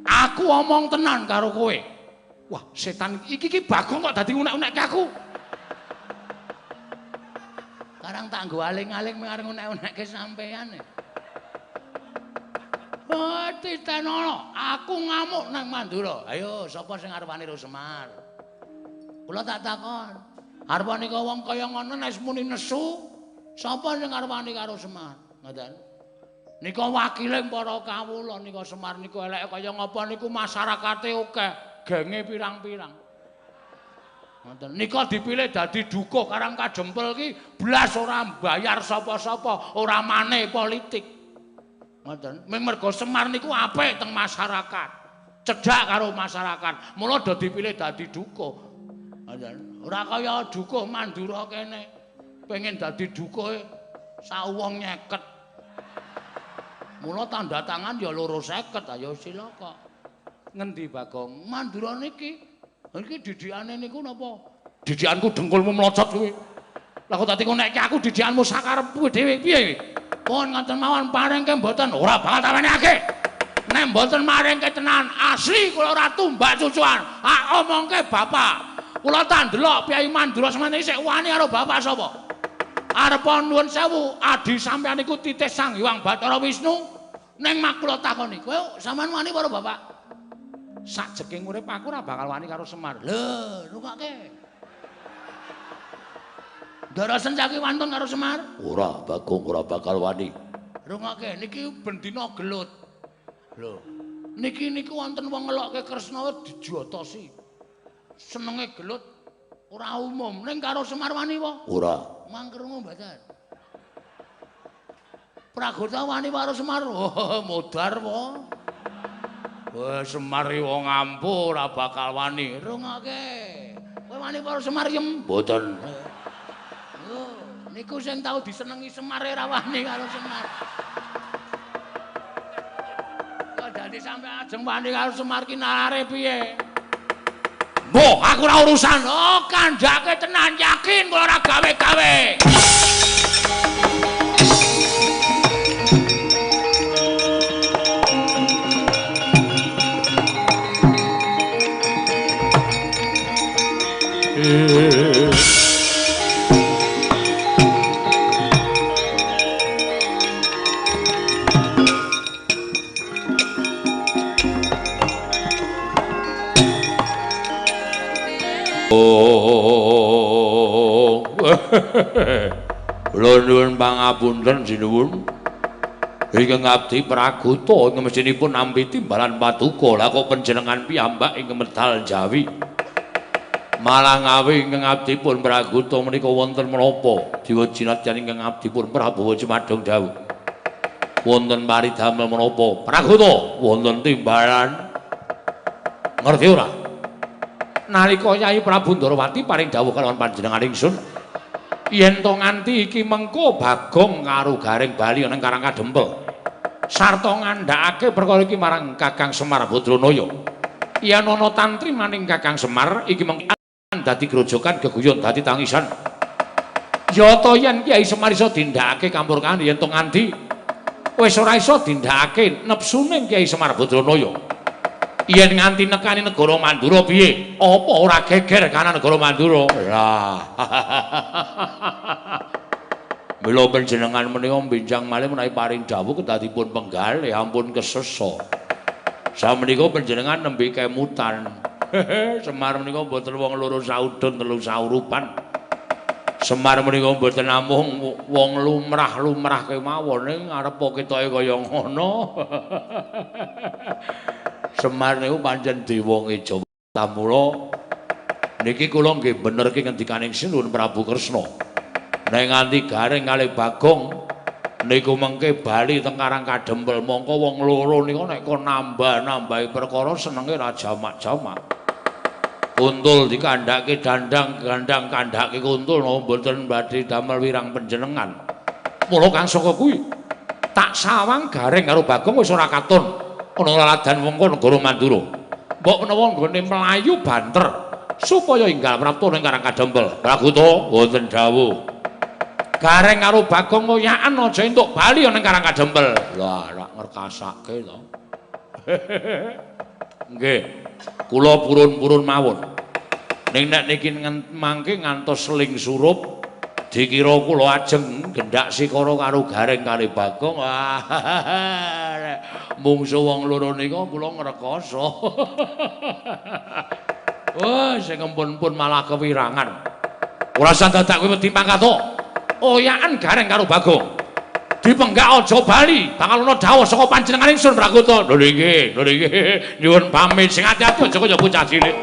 Aku omong tenan karo kowe. Wah, setan iki ki Bagong kok dadi unek-unekke aku. Karang tak nggo aling-aling arep unek-unekke sampean. Oh, titenono, aku ngamuk nang Mandura. Ayo, sapa sing arep wani karo Semar? Kula tak takon. Arep nika wong kaya ngono nek muni nesu, sapa sing arep wani karo Semar? Ngoten. Nika wakile para kawula nika Semar niku eleke kaya ngapa niku masyarakate akeh, genge pirang-pirang. Ngoten. Nika dipilih dadi dukuh Karang Kadempel ki blas ora mbayar sapa-sapa, ora mane politik. Ngoten. Ming mergo Semar niku apik teng masyarakat. Cedhak karo masyarakat. Mula do dipilih dadi dukuh. Ngoten. Ora kaya dukuh Mandura kene. Pengen dadi dukuhe sawong nyeket. Mula tanda tangan ya 250, ayo silaka. Ngendi Bagong? Mandura niki. Iki didikane niku napa? Didikanku dengkulmu mlocot kuwi. Lah kok dadi konekke aku didikanmu sakarepku dhewe piye iki? Pun ngoten mawon paringke mboten ora bakal tak wenehake. Nek mboten maringke tenan asli kula ora tumbak cucuan. Ah omongke bapak. Kula tak ndelok Kyai Mandura semene isih wani karo bapak sapa? Arep nuwun sewu adi sampeyan niku titih Sang Hyang Bathara Wisnu. Neng mak kula takoni, kowe sampean wani karo bapak? Sajeking urip aku ora bakal wani karo Semar. Lho, rungokke. Ndara Sencaki wantun karo Semar? Ora, Bagong ora bakal wani. Rungokke, niki ben dina gelut. Lho, niki niku wonten wong ngelokke Kresna dijotosi. Senenge gelut ora umum. Ning karo Semar wani apa? Ora. Mangkrungu mboten. Pragota wani karo Semar? Oh, modar po. Wah, Semar iki wong ampuh ora bakal wani. Rungokke. Kowe wani karo Semar yem? Mboten. Lho, niku sing tau disenengi Semar ora wani karo Semar. Kok dadi sampe ajeng wani karo Semar ki nalare piye? Mbah, aku ora urusan. Oh, kandhake tenan yakin kula ora gawe-gawe. Oh. Kula nuwun pangapunten sinuwun. Ingkang abdi Pragota ing mesinipun nampi timbalan paduka. Lah kok panjenengan piyambak ing medal Jawi. Malah ngawi ingkang abdi pun Pragota menika wonten menapa? Diwa jinatyan ingkang abdi pun Prabowo Jumadong dawuh. Wonten paridamel menapa? Pragota wonten timbalan. Ngerti ora? Nalika Yai Prabu Ndorowati paring dawuh kalawan panjenengan ingsun, yen to nganti iki mengko Bagong karo Gareng bali nang Karang Kadempel sarta ngandhakake perkara iki marang Kakang Semar Badranaya. Yen ana tantri maning Kakang Semar iki mengko dadi grojokan geguyon dadi tangisan. Yata yen Kyai Semar iso dindhakake kampurkan yen to nganti wis ora iso dindhakake nepsune Kyai Semar Badranaya. Yen nganti nekani negara Mandura piye? Apa ora geger kana negara Mandura? Lah. Mila panjenengan menika benjang malih menawi paring dawuh kedadipun penggalih ampun kesesa. Samenika panjenengan nembe kemutan. Semar menika mboten wong loro saudon telu saurupan. Semar menika mboten namung wong lumrah-lumrah kemawon ning arepa ketoke kaya ngono. Semar niku pancen dewa ngeja. Mula niki kula nggih benerke ngendikaning Sinuwun Prabu Kresna. Nek nganti Gareng kalih Bagong Niku mengke bali teng Karang Kadempel mongko wong loro nika nek kon nambah-nambahi perkara senenge ra jamak-jamak. Kuntul dikandhake dandang, gandang kandhake kuntul napa mboten badhe damel wirang panjenengan. Mula kang saka kuwi tak sawang Gareng karo Bagong wis ora katon ana laladan wengko negara Mandura. Mbok menawa nggone mlayu banter supaya enggal prapta ning Karang Kadempel. Praguta wonten dawuh. Gareng karo Bagong ngoyaken aja entuk bali ning Karang Kadempel. Lah, lak ngrekasake to. Nggih. Kula purun-purun mawon. Ning nek niki mangke ngantos seling surup dikira kula ajeng gendak sikara karo Gareng kali Bagong. Wah. Mungsu wong loro nika kula ngrekoso. Wah, sing empun-empun malah kewirangan. Ora usah dadak kowe wedi pangkat to. Oyaken Gareng karo Bagong. Dipenggak aja bali, bakal ana dawuh saka panjenengan ingsun Prakuta. Lho nggih, lho nggih. Nyuwun pamit sing ati-ati aja kaya bocah cilik.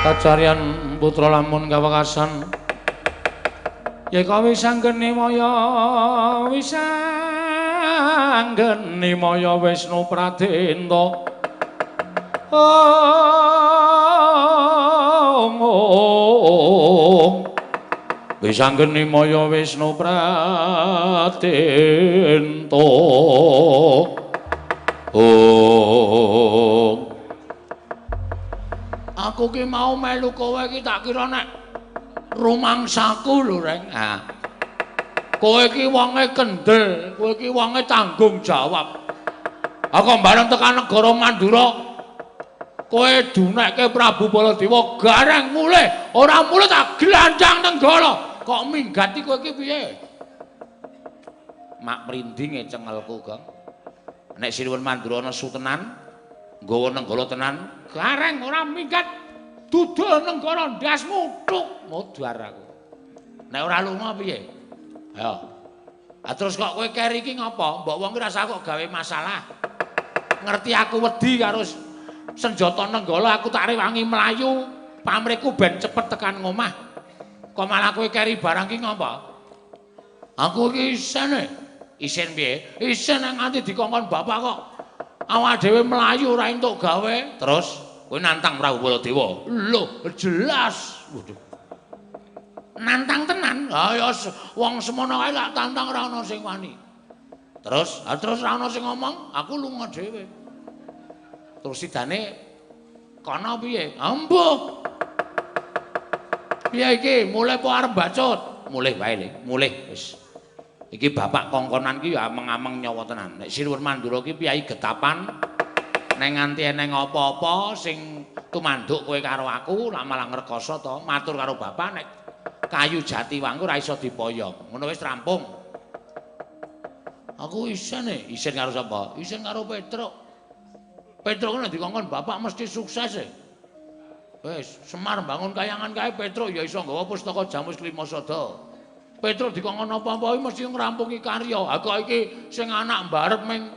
Kacarian putra lamun kawekasan ya kawisanggeni maya wisanggeni maya Wisnu Pradenta. Om wisanggeni maya Wisnu Pradenta. Om. Aku ki mau melu kowe iki tak kira nek rumangsaku lho, Reng. Ha. Kowe iki wonge kendel, kowe iki wonge tanggung jawab. Aku bareng tekan negara Mandura, kowe dunekke Prabu Baladewa Gareng mulih, ora mulih tak glandang Nenggala. Kok minggati kowe iki piye? Mak mrindinge cengelku, Gong. Nek Sinuwun Mandura nesu tenan, nggawa Nenggala tenan, Gareng ora minggat dudul Nenggala ndasmu tuk modar aku. Nek ora lunga piye? Ayo. Ah terus kok kowe keri iki ngopo? Mbok wong ki rasa kok gawe masalah. Ngerti aku wedi karo senjata Nenggala, aku tak rewangi mlayu, pamrihku ben cepet tekan ngomah. Kok malah kowe keri barang ki ngopo? Aku iki isin. Isin piye? Isin nang nganti dikongkon bapak kok. Awak dhewe mlayu ora entuk gawe. Terus kowe nantang Prabu Baladewa. Lho, jelas. Waduh. Nantang tenan. Ha ya wong semono kae lak tantang ora ana sing wani. Terus, ha terus ora ana sing ngomong, aku lunga dhewe. Terus sidane kono piye? Ambuh. Piye iki? Mulih apa arep bacut? Mulih wae le, mulih wis. Iki bapak kongkonan ki ya ameng-ameng nyawa tenan. Nek Sinuwun Mandura ki piyai getapan, nek nganti eneng apa-apa sing tumanduk kowe karo aku, lak malah ngrekoso to. Matur karo bapak nek kayu jati wangku ora iso dipoyong. Ngono wis rampung. Aku isin e, isin karo sapa? Isin karo Petruk. Petruk nek dikongkon bapak mesti sukses e. Wis, Semar bangun kayangan kae Petruk ya iso nggawa pustaka Jamus Lima Sada. Petruk dikongkon apa-apa mesti ngrampungi karya. Ha kok iki sing anak mbarep ming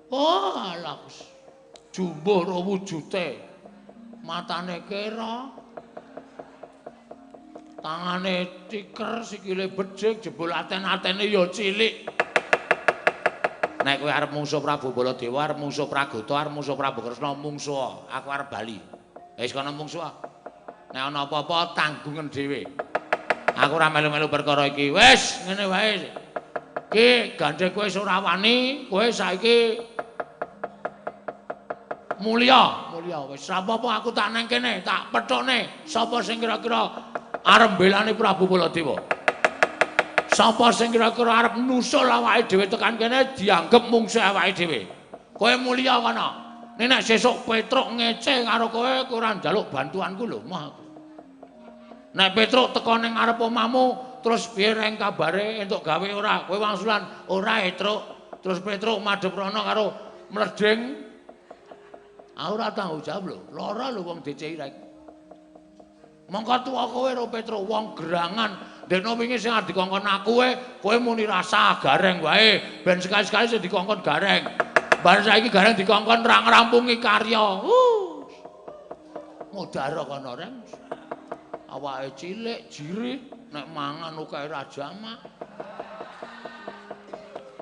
oh alah jumbuh ro wujute. Matane kera. Tangane tiker, sikile becik, jebul aten-atene ya cilik. Nek kowe arep mungsuh Prabu Baladewa, arep mungsuh Pragota, arep mungsuh Prabu Kresna, mungsuh. Aku arep bali. Wis kono mungsuh. Nek ana apa-apa tanggungan dhewe. Aku ora melu-melu perkara iki. Wis, ngene wae. Ki gandhe kowe wis ora wani, kowe saiki mulya, mulya wis ora apa-apa aku tak nang kene, tak pethukne sapa sing kira-kira arep mbelani Prabu Baladewa. Sapa sing kira-kira arep nusul awake dhewe tekan kene dianggep mungsuh awake dhewe. Kowe mulya kono. Nek sesuk Petruk ngece karo kowe, kowe ora njaluk bantuanku lho, mah aku. Nek Petruk teko ning ngarep omahmu, terus piye reng kabare entuk gawe ora? Kowe wangsulan ora, Petruk. Terus Petruk madhep rono karo mleding. Aku ora tanggung jawab lho. Lara lho wong DC rek. Mongko tuwa kowe ro Petruk wong gerangan. Dene wingi sing arep dikongkon aku kowe muni rasa gareng wae. Ben sekali-sekali sing dikongkon gareng. Bar saiki gareng dikongkon ra ngrampungi karya. Mudara kono reng. Awake cilik, jirih, nek mangan akeh ra jamak.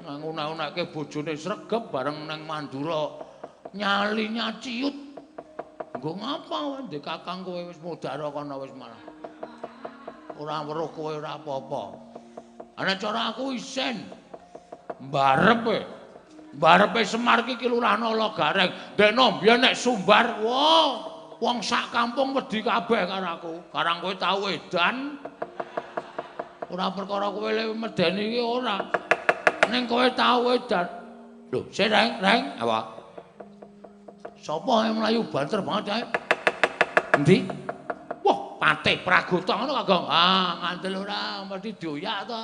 Nang unek-unekke bojone sregep bareng nang Mandura nyalinya ciut. Nggo ngapa wae ndek kakang kowe wis mudara kono wis malah. Ora weruh kowe ora apa-apa. Ana cara aku isin. Mbarepe. Mbarepe Semar iki Lurah Nala Gareng. Dekno mbiyen nek sumbar, wah, wong sak kampung wedi kabeh karo aku. Karang kowe tau edan. Ora perkara kowe le medeni iki ora. Ning kowe tau edan. Lho, sik reng, reng, apa? Sapa yang mlayu banter banget kae? Endi? Wah, Patih Pragota ngono Kagong. Ah, ngandel ora, mesti dioyak to.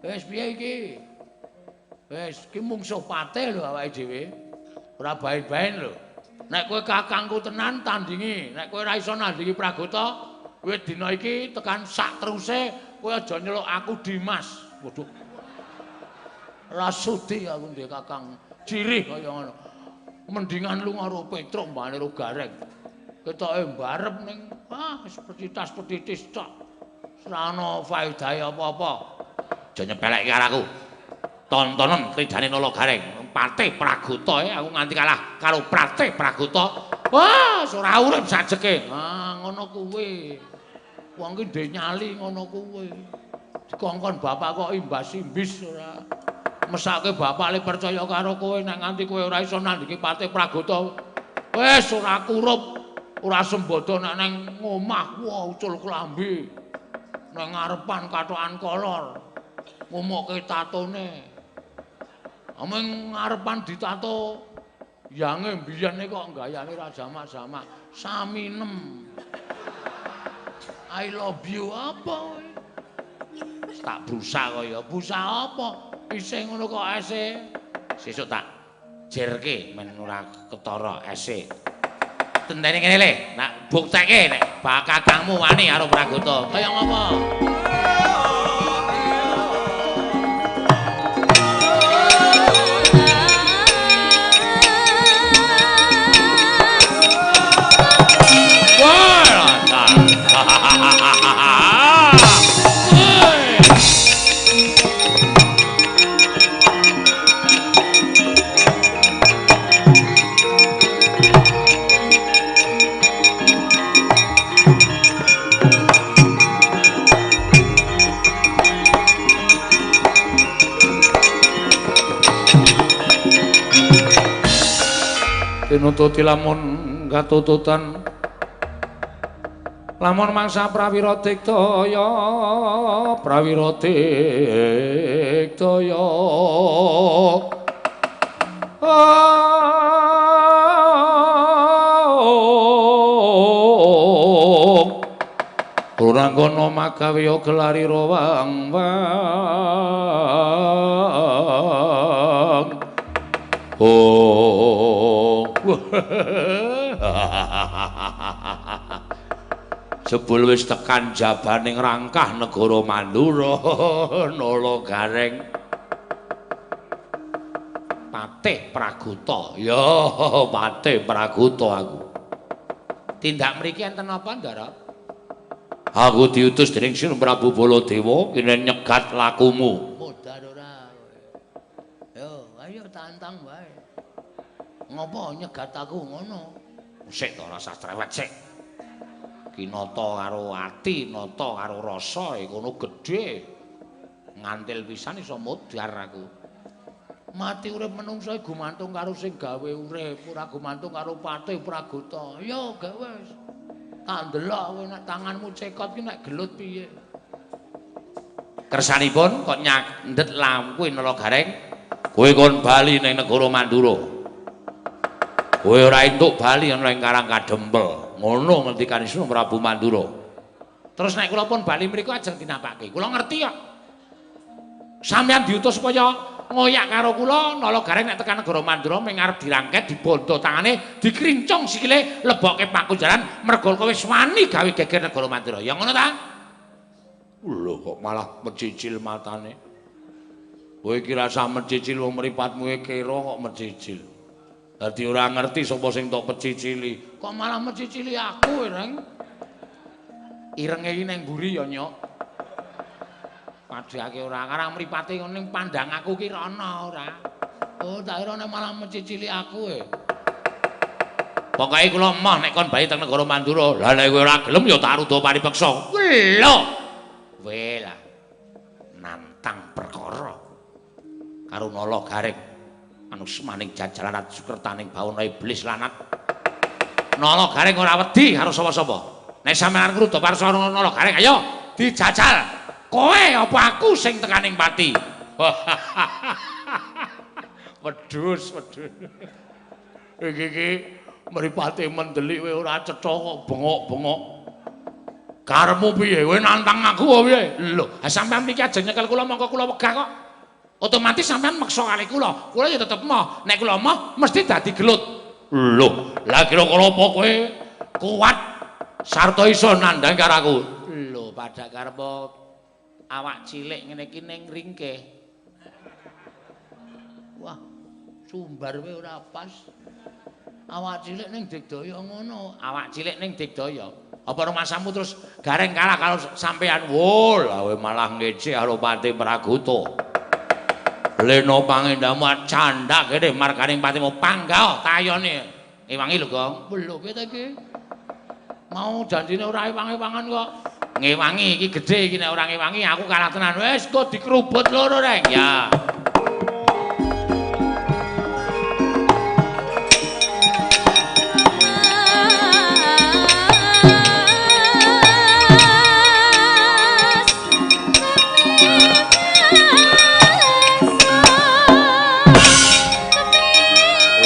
Wis piye iki? Wis, iki mungsuh Patih lho awake dhewe. Ora baen-baen lho. Nek kowe kakangku tenan tandingi, nek kowe ora iso nandingi Pragota, kowe dina iki tekan sak teruse kowe aja nyeluk aku Dimas. Waduh. Ora sudi aku ndek kakang jirih kaya ngono. Mendingan lu karo Petruk mbane ro Gareng. Ketoke mbarep ning ah wis petitas-petitis tok. Ora ana faedahe apa-apa. Aja nyepelekke karo aku. Tontonen kridane Nala Gareng. Patih Pragota aku nganti kalah karo Patih Pragota. Wah, ora urip sajeke. Ah, ngono kuwi. Wong ki ndek nyali ngono kuwi. Dikongkon bapak kok imbas-imbis ora. Mesake bapak le percaya karo kowe nek nganti kowe ora iso nandhingi Patih Pragota. Wis ora kurup, ora sembodo nek nang omah wah ucul klambi. Nang ngarepan kathokan kolor. Ngumukke tatone. Ameng ngarepan ditato yange mbiyen kok gayane ra jamak-jamak. Saminem. I love you apa kowe? Tak brusak kaya busa apa? Isih ngono kok ese. Sesuk tak jerke men ora ketara ese. Tentene kene le, nak buktekke nek kakangmu wani karo Pragota. Kaya ngopo? Tinututi lamun katututan lamun mangsa prawira diktaya prawira diktaya Ruranggono magawe gelari rawang wang. Oh. Jebul wis tekan jabaning rangkah negara Mandura Nala Gareng. Patih Pragota. Ya, Patih Pragota aku. Tindak mriki enten apa, Ndara? Aku diutus dening Sri Prabu Baladewa kene nyegat lakumu. Modar ora kowe. Yo, ayo tantang wae. Ngopo nyegat aku ngono? Sik to, ora usah cerewet sik. Ki nata karo ati, nata karo rasa kono gedhe. Ngantil pisan iso modar aku. Mati urip menungsa gumantung karo sing gawe urip, ora gumantung karo Patih Pragota. Ya gawe wis. Tak ndelok kowe nek tanganmu cekot ki nek gelut piye. Kersanipun kok nyandet lawuhe Nala Gareng, kowe kon bali ning negara Mandura. Kowe ora entuk bali ana ing Karang Kadempel. Ngono ngendikane Sang Prabu Mandura. Terus nek kula pun bali mriku ajeng dinapake. Kula ngerti kok. Sampeyan diutus supaya ngoyak karo kula Nala Gareng nek tekan negara Mandura ming arep dirangket dibondo tangane dikrincung sikile lebokke pakunjaran mergo kowe wis wani gawe geger negara Mandura. Ya ngono ta? Lho kok malah mecicil matane. Kowe iki rasah mecicil wong mripatmu kira kok mecicil. Dadi ora ngerti sapa sing tok pecicili. Kok malah mecicili aku, Reng? Irenge iki ning mburi ya, Nyok. Padhake ora karang mripate ngono ning pandang aku ki rono ora. Oh, tak kira nek malah mecicili aku e. Pokoke kula emoh nek kon bali teng negara Mandura. Lah nek kowe ora gelem ya tak ruda paripeksa. Lho. Kowe lah nantang perkara karo Nala Gareng. Anusmaning jajalan sukertaning bawana iblis lanat. Nala Gareng ora wedi karo sapa-sapa. Nek sampeyan ngruda parsa Nala Gareng ayo dijajal. Kowe apa aku sing tekaning pati? Wedhus, wedhus. Iki iki mripate mendelik kowe ora cetha kok bengok-bengok. Karepmu piye? Kowe nantang aku apa piye? Lho, sampeyan mriki ajeng nyekel kula mongko kula wegah kok. Otomatis sampeyan meksa kali kula. Kula ya tetep emoh. Nek kula emoh mesti dadi gelut. Lho, lah kira-kira apa kowe kuat sarta iso nandhang karo aku? Lho, padha karep awak cilik ngene iki ning ringkeh. Wah, sumbar kowe ora pas. Awak cilik ning Digdaya ngono, awak cilik ning Digdaya. Apa rumasamu terus Gareng kalah karo sampean? Wo, lah kowe malah ngece karo Patih Pragota. Lena pangendamu candak kene marganing patimu panggah tayone. Ewangi lho, Gong. Lho piye ta iki? Mau janjine ora ewang-ewangan kok. Ngewangi iki gedhe iki nek ora ngewangi aku kalah tenan. Wis kok dikrubut loro, Reng. Ya.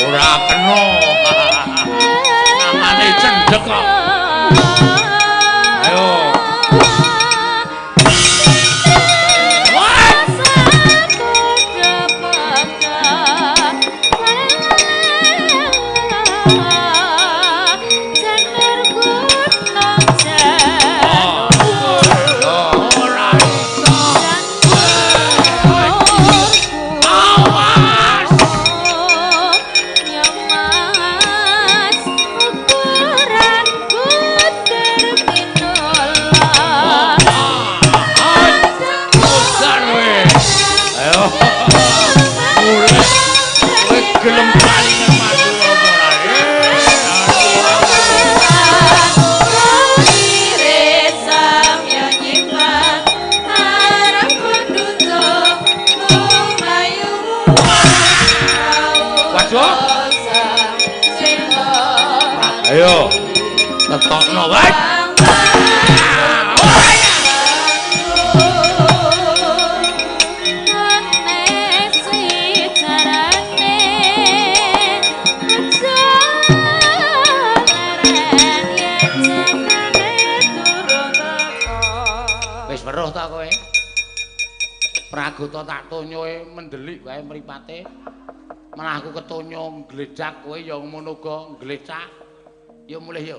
Ora kena. Namane cendhek kok. Ayo. Ayo, tetokno wae. Wis weruh ta kowe? Pragota tak tonyoe mendelik wae mripate. Malah aku ketonyo ngledhak kowe ya ngono uga nglecak. Ya mulih ya.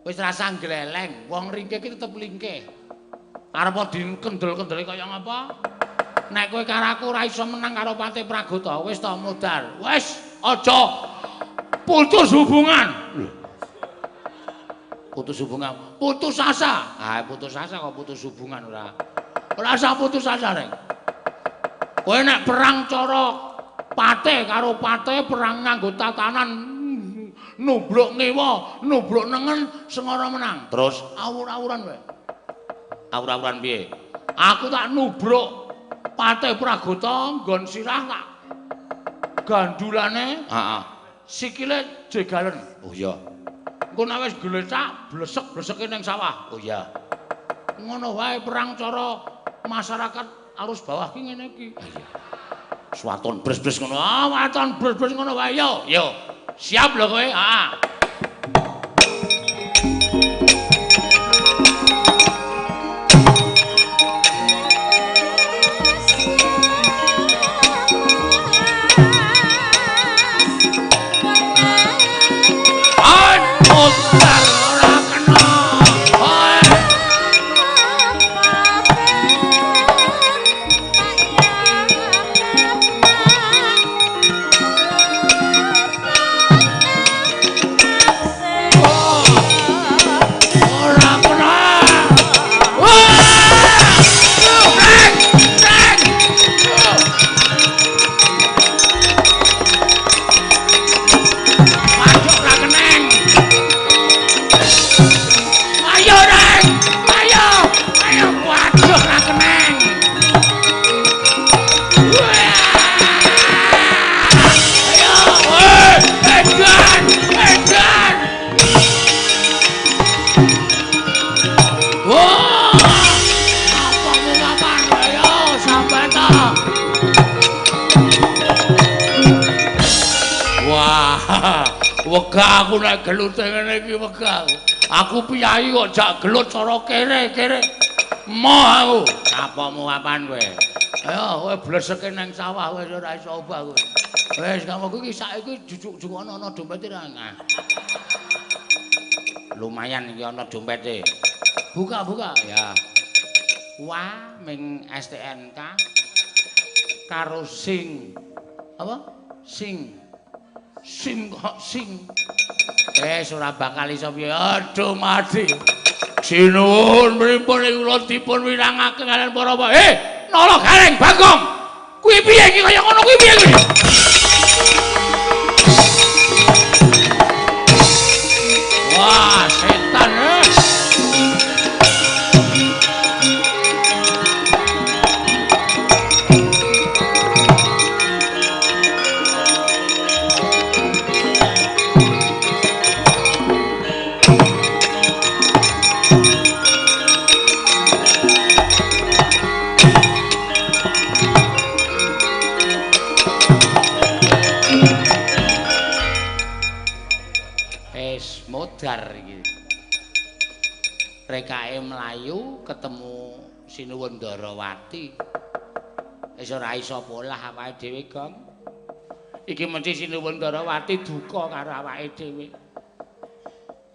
Wis rasa gleleng, wong ringkih iki tetep lingkih. Arep dikendel-kendeli kaya ngapa? Nek kowe karo aku ora iso menang karo Patih Pragota, wis ta modar. Wis aja putus hubungan. Putus hubungan, putus asa. Ah, putus asa kok putus hubungan ora. Ora usah putus asa, Reng. Kowe nek perang cara patih karo patih perang nganggo tatanan Nubruk ngiwa, nubruk nengen, sengara menang. Terus awur-awuran wae. Awur-awuran piye? Aku tak nubruk Patih Pragota nggon sirah tak gandulane. Heeh. Sikile jegalen. Oh iya. Engko nek wis glecak, blesek-bleseke ning sawah. Oh iya. Ngono wae perang cara masyarakat arus bawah ki ngene iki. Iya. Swaton bres-bres ngono. Ah, waton bres-bres ngono wae yo. Yo. Siap lho kowe. Heeh. Wegah aku nek gelute ngene iki wegah. Aku piyayi kok jak gelut cara kere-kere. Moh aku. Apamu apan kowe? Ayo kowe bleseke nang sawah wis ora iso obah kowe. Wis kamu iki saiki jujuk-jujuk ana dompete ra. Lumayan iki ana dompete. Buka-buka ya. Wah, ming STNK karo sing apa? Sing sim kok sing. Ora bakal iso piye. Aduh mati. Sinuwun pripun kula dipun wirangaken kalian para apa? Nala Gareng Bagong. Kuwi piye iki kaya ngono kuwi piye kuwi? Wah, setan. Modar iki. Rekake mlayu ketemu Sinuwun Ndarawati. Wis ora iso polah awake dhewe, Gong. Iki mesti Sinuwun Ndarawati duka karo awake dhewe.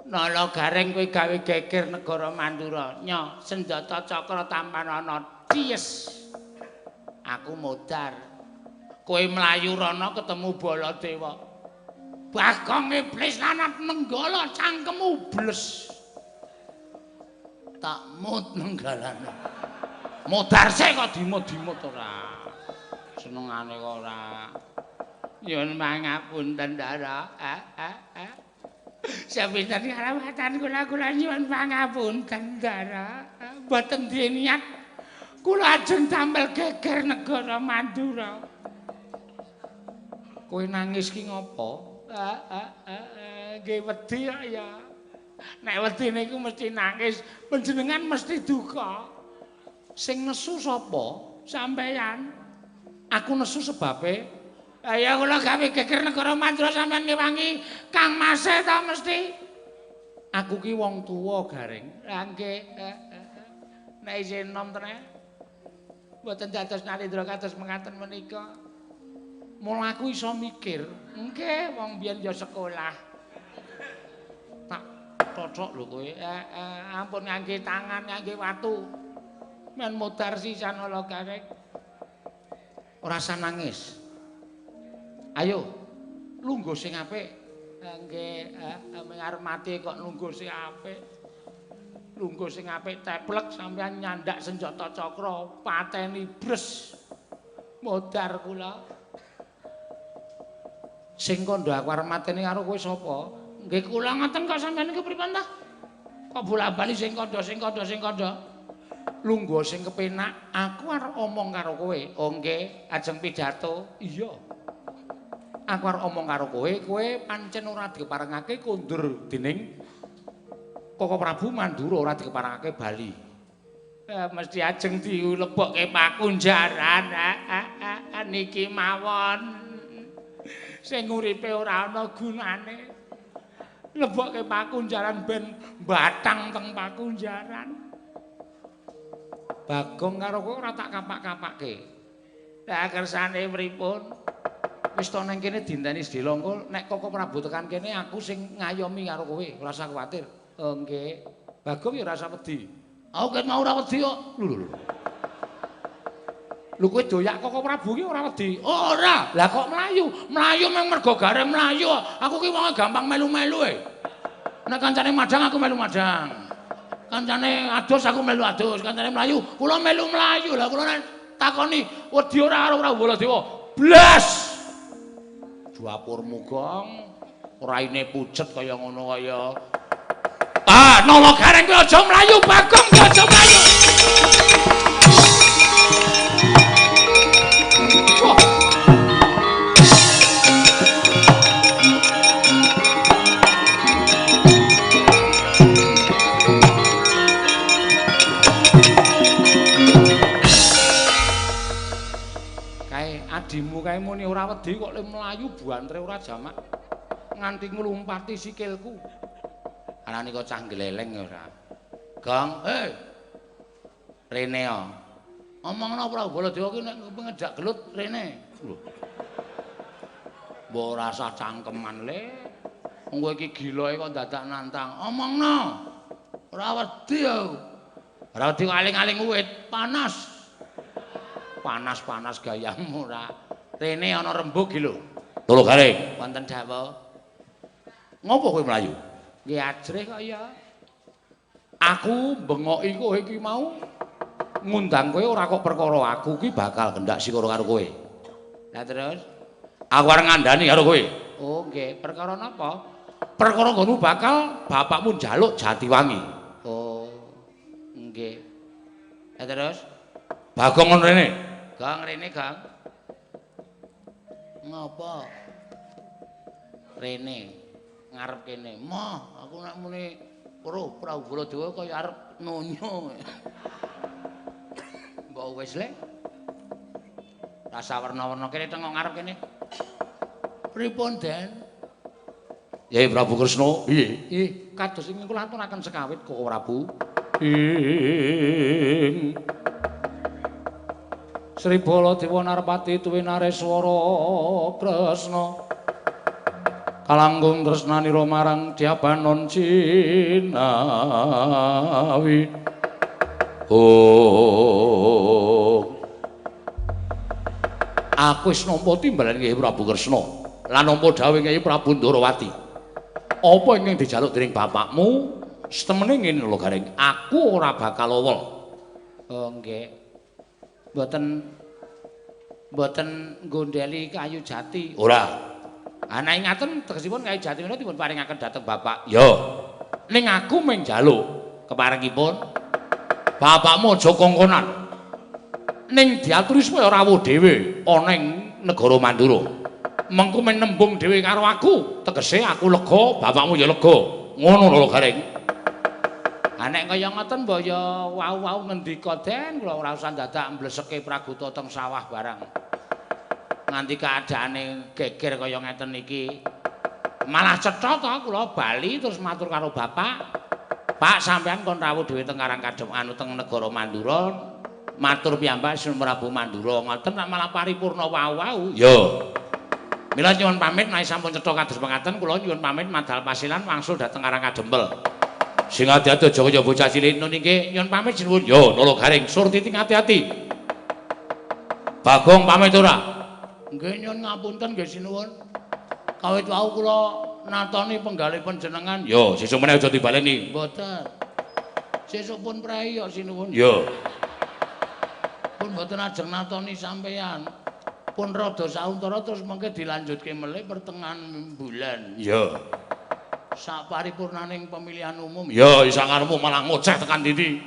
Nala Gareng kowe gawe geger negara Mandura. Nyo, senjata cakra tampanana. Cies. Aku modar. Kowe mlayu rono ketemu Baladewa. Bagong iblis lanat nenggala cangkemmu bles. Tak mut nenggalane. Modar sik kok dimut-dimut ora. Senengane kok ora. Nyuwun pangapunten, Ndara. Sepinten karawatan kula kula nyuwun pangapunten, Ndara. Mboten duwe niat kula ajeng damel geger negara Mandura. Kowe nangis ki ngopo? Nggih wedi ya. Nek wedi niku mesti nangis, panjenengan mesti duka. Sing nesu sapa? Sampeyan. Aku nesu sebabe ya kula gawe geger negara Mandura sampeyan ngewangi Kang Mase ta mesti. Aku ki wong tuwa, Gareng. Lah nggih. Nek isih enom tenan. Mboten dados nalindra kados mengaten menika. Mula aku iso mikir, nggih wong biyen ya sekolah. Tak cocok lho kowe. Ampun ngangge tangan, ngangge watu. Men modar sisan ala Gareng. Ora usah nangis. Ayo, lungguh sing apik. Nggih, arep mati kok lungguh sing apik. Lungguh sing apik teplek sampeyan nyandak senjata cakra, pateni bres. Modar kula. Sing kandha aku arep mateni karo kowe sapa? Nggih kula ngoten kok sampeyan niku pripun ta? Kok bola-bali sing kandha sing kandha sing kandha. Lungguh sing kepenak, aku arep omong karo kowe. Oh nggih, ajeng pidato. Iya. Aku arep omong karo kowe, kowe pancen ora dikeparengake kondur dening Koko Prabu Mandura, ora dikeparengake bali. Mesti ajeng dilebokke pakunjaran. Niki mawon. Sing uripe ora ana gunane. Lebokke pakunjaran ben batang teng pakunjaran. Bagong karo kowe ora tak kapak-kapake. Lah kersane pripun? Wis to nang kene dinteni sedhela engko nek Koko Prabu tekan kene aku sing ngayomi karo kowe, ora usah kuwatir. Oh nggih. Bagong ya ora usah wedi. Aku ket mau ora wedi kok. Lho lho. Lho kowe doyak Koko Prabu ki ora wedi? Ora. Lah kok mlayu? Mlayu mung mergo gareng mlayu. Aku ki wonge gampang melu-melu e. Nek kancane madhang aku melu madhang. Kancane adus aku melu adus, kancane mlayu kula melu mlayu. Lah kula nek takoni wedi ora karo Prabu Baladewa? Blas. Dapurmu gong, raine pucet kaya ngono kaya. Ah, Nala Gareng kowe aja mlayu, Bagong kowe aja mlayu. Wah. Kae adimu kae muni ora wedi kok le mlayu buantre ora jamak nganti nglumpati sikilku. Arane kok cah gleleng ora. Gong, hei. Rene ya. Omongno Prabu Baladewa ki nek ngejak gelut rene. Lho. Mbok ora usah cangkeman le. Wong kowe iki gilae kok dadak nantang. Omongno. Ora wedi aku. Ora wedi aling-aling wit panas. Panas-panas gayamu ora. Rene ana rembug iki lho. Lho Gareng, wonten dawuh. Ngopo kowe mlayu? Nggih ajrih kok ya. Aku bengoki kowe iki mau ngundang kowe ora kok perkara aku ki bakal gendak sikara karo kowe. Lah terus aku arep ngandani karo kowe. Oh nggih, perkara napa? Perkara nggonmu bakal bapakmu njaluk Jatiwangi. Oh nggih. Lah terus Bagong ngono rene. Gong rene, Gong. Ngopo? Rene ngarep kene. Moh, aku nek muni weruh Prabu Baladewa kaya arep nonyo. Mbok wis le. Rasa werna-werna kene tengok ngarep kene. Pripun, Den? Yai Prabu Kresna, piye? Ih, kados ingkang kula aturaken sekawit Koko Prabu. Ing Sri Baladewa Narpati tuwi Nareswara Kresna. Kalangkung tresnanira marang Dyabanon Cinawi. Oh. Aku wis nampa timbalan Kyai Prabu Kresna lan nampa dawuh Kyai Prabu Ndorowati. Apa ingkang dijaluk dening bapakmu? Setemene ngene lho Gareng, aku ora bakal owol. Oh nggih. Mboten nggondheli kayu jati. Ora. Ana ing ngaten tegesipun kayu jati menika dipun paringaken dhateng bapak. Ya. Ning aku mung njaluk keparengipun bapakmu aja kongkonan. Ning diaturi supaya rawuh dhewe ana ing negara Mandura. Mengko men nembung dhewe karo aku, tegese aku lega, bapakmu ya lega. Ngono lho Gareng. Ha nek kaya ngoten mbok ya wau-wau ngendika Den, kula ora usah dadak mbleseke praguta teng sawah barang. Nganti keadaane geger kaya ngeten iki. Malah cetha to kula bali terus matur karo bapak. Pak, sampean kon rawuh dhewe teng Karang Kadem anu teng negara Mandura. Matur piyambak Sun Prabu Mandura. Ngoten malah paripurna wau-wau. Ya. Mila nyuwun pamit nek sampun cetha kados mekaten kula nyuwun pamit madal pasilan wangsul dhateng Karang Kadempel. Sing ati-ati aja kaya bocah cilik nun iki nyuwun pamit sinuwun. Yo Nala Gareng Surtiti ati-ati. Bagong pamit ora? Nggih nyuwun ngapunten nggih sinuwun. Kawit wau kula natoni penggalih panjenengan. Yo sesuk meneh aja dibaleni. Mboten. Sesuk pun prei kok sinuwun. Yo. Pun mboten ajeng natoni sampeyan. Pun rada sauntara terus mengke dilanjutke melih pertengahan bulan. Iya. Sak paripurnaning pemilihan umum. Ya isangarmu malah ngoceh tekan ndi.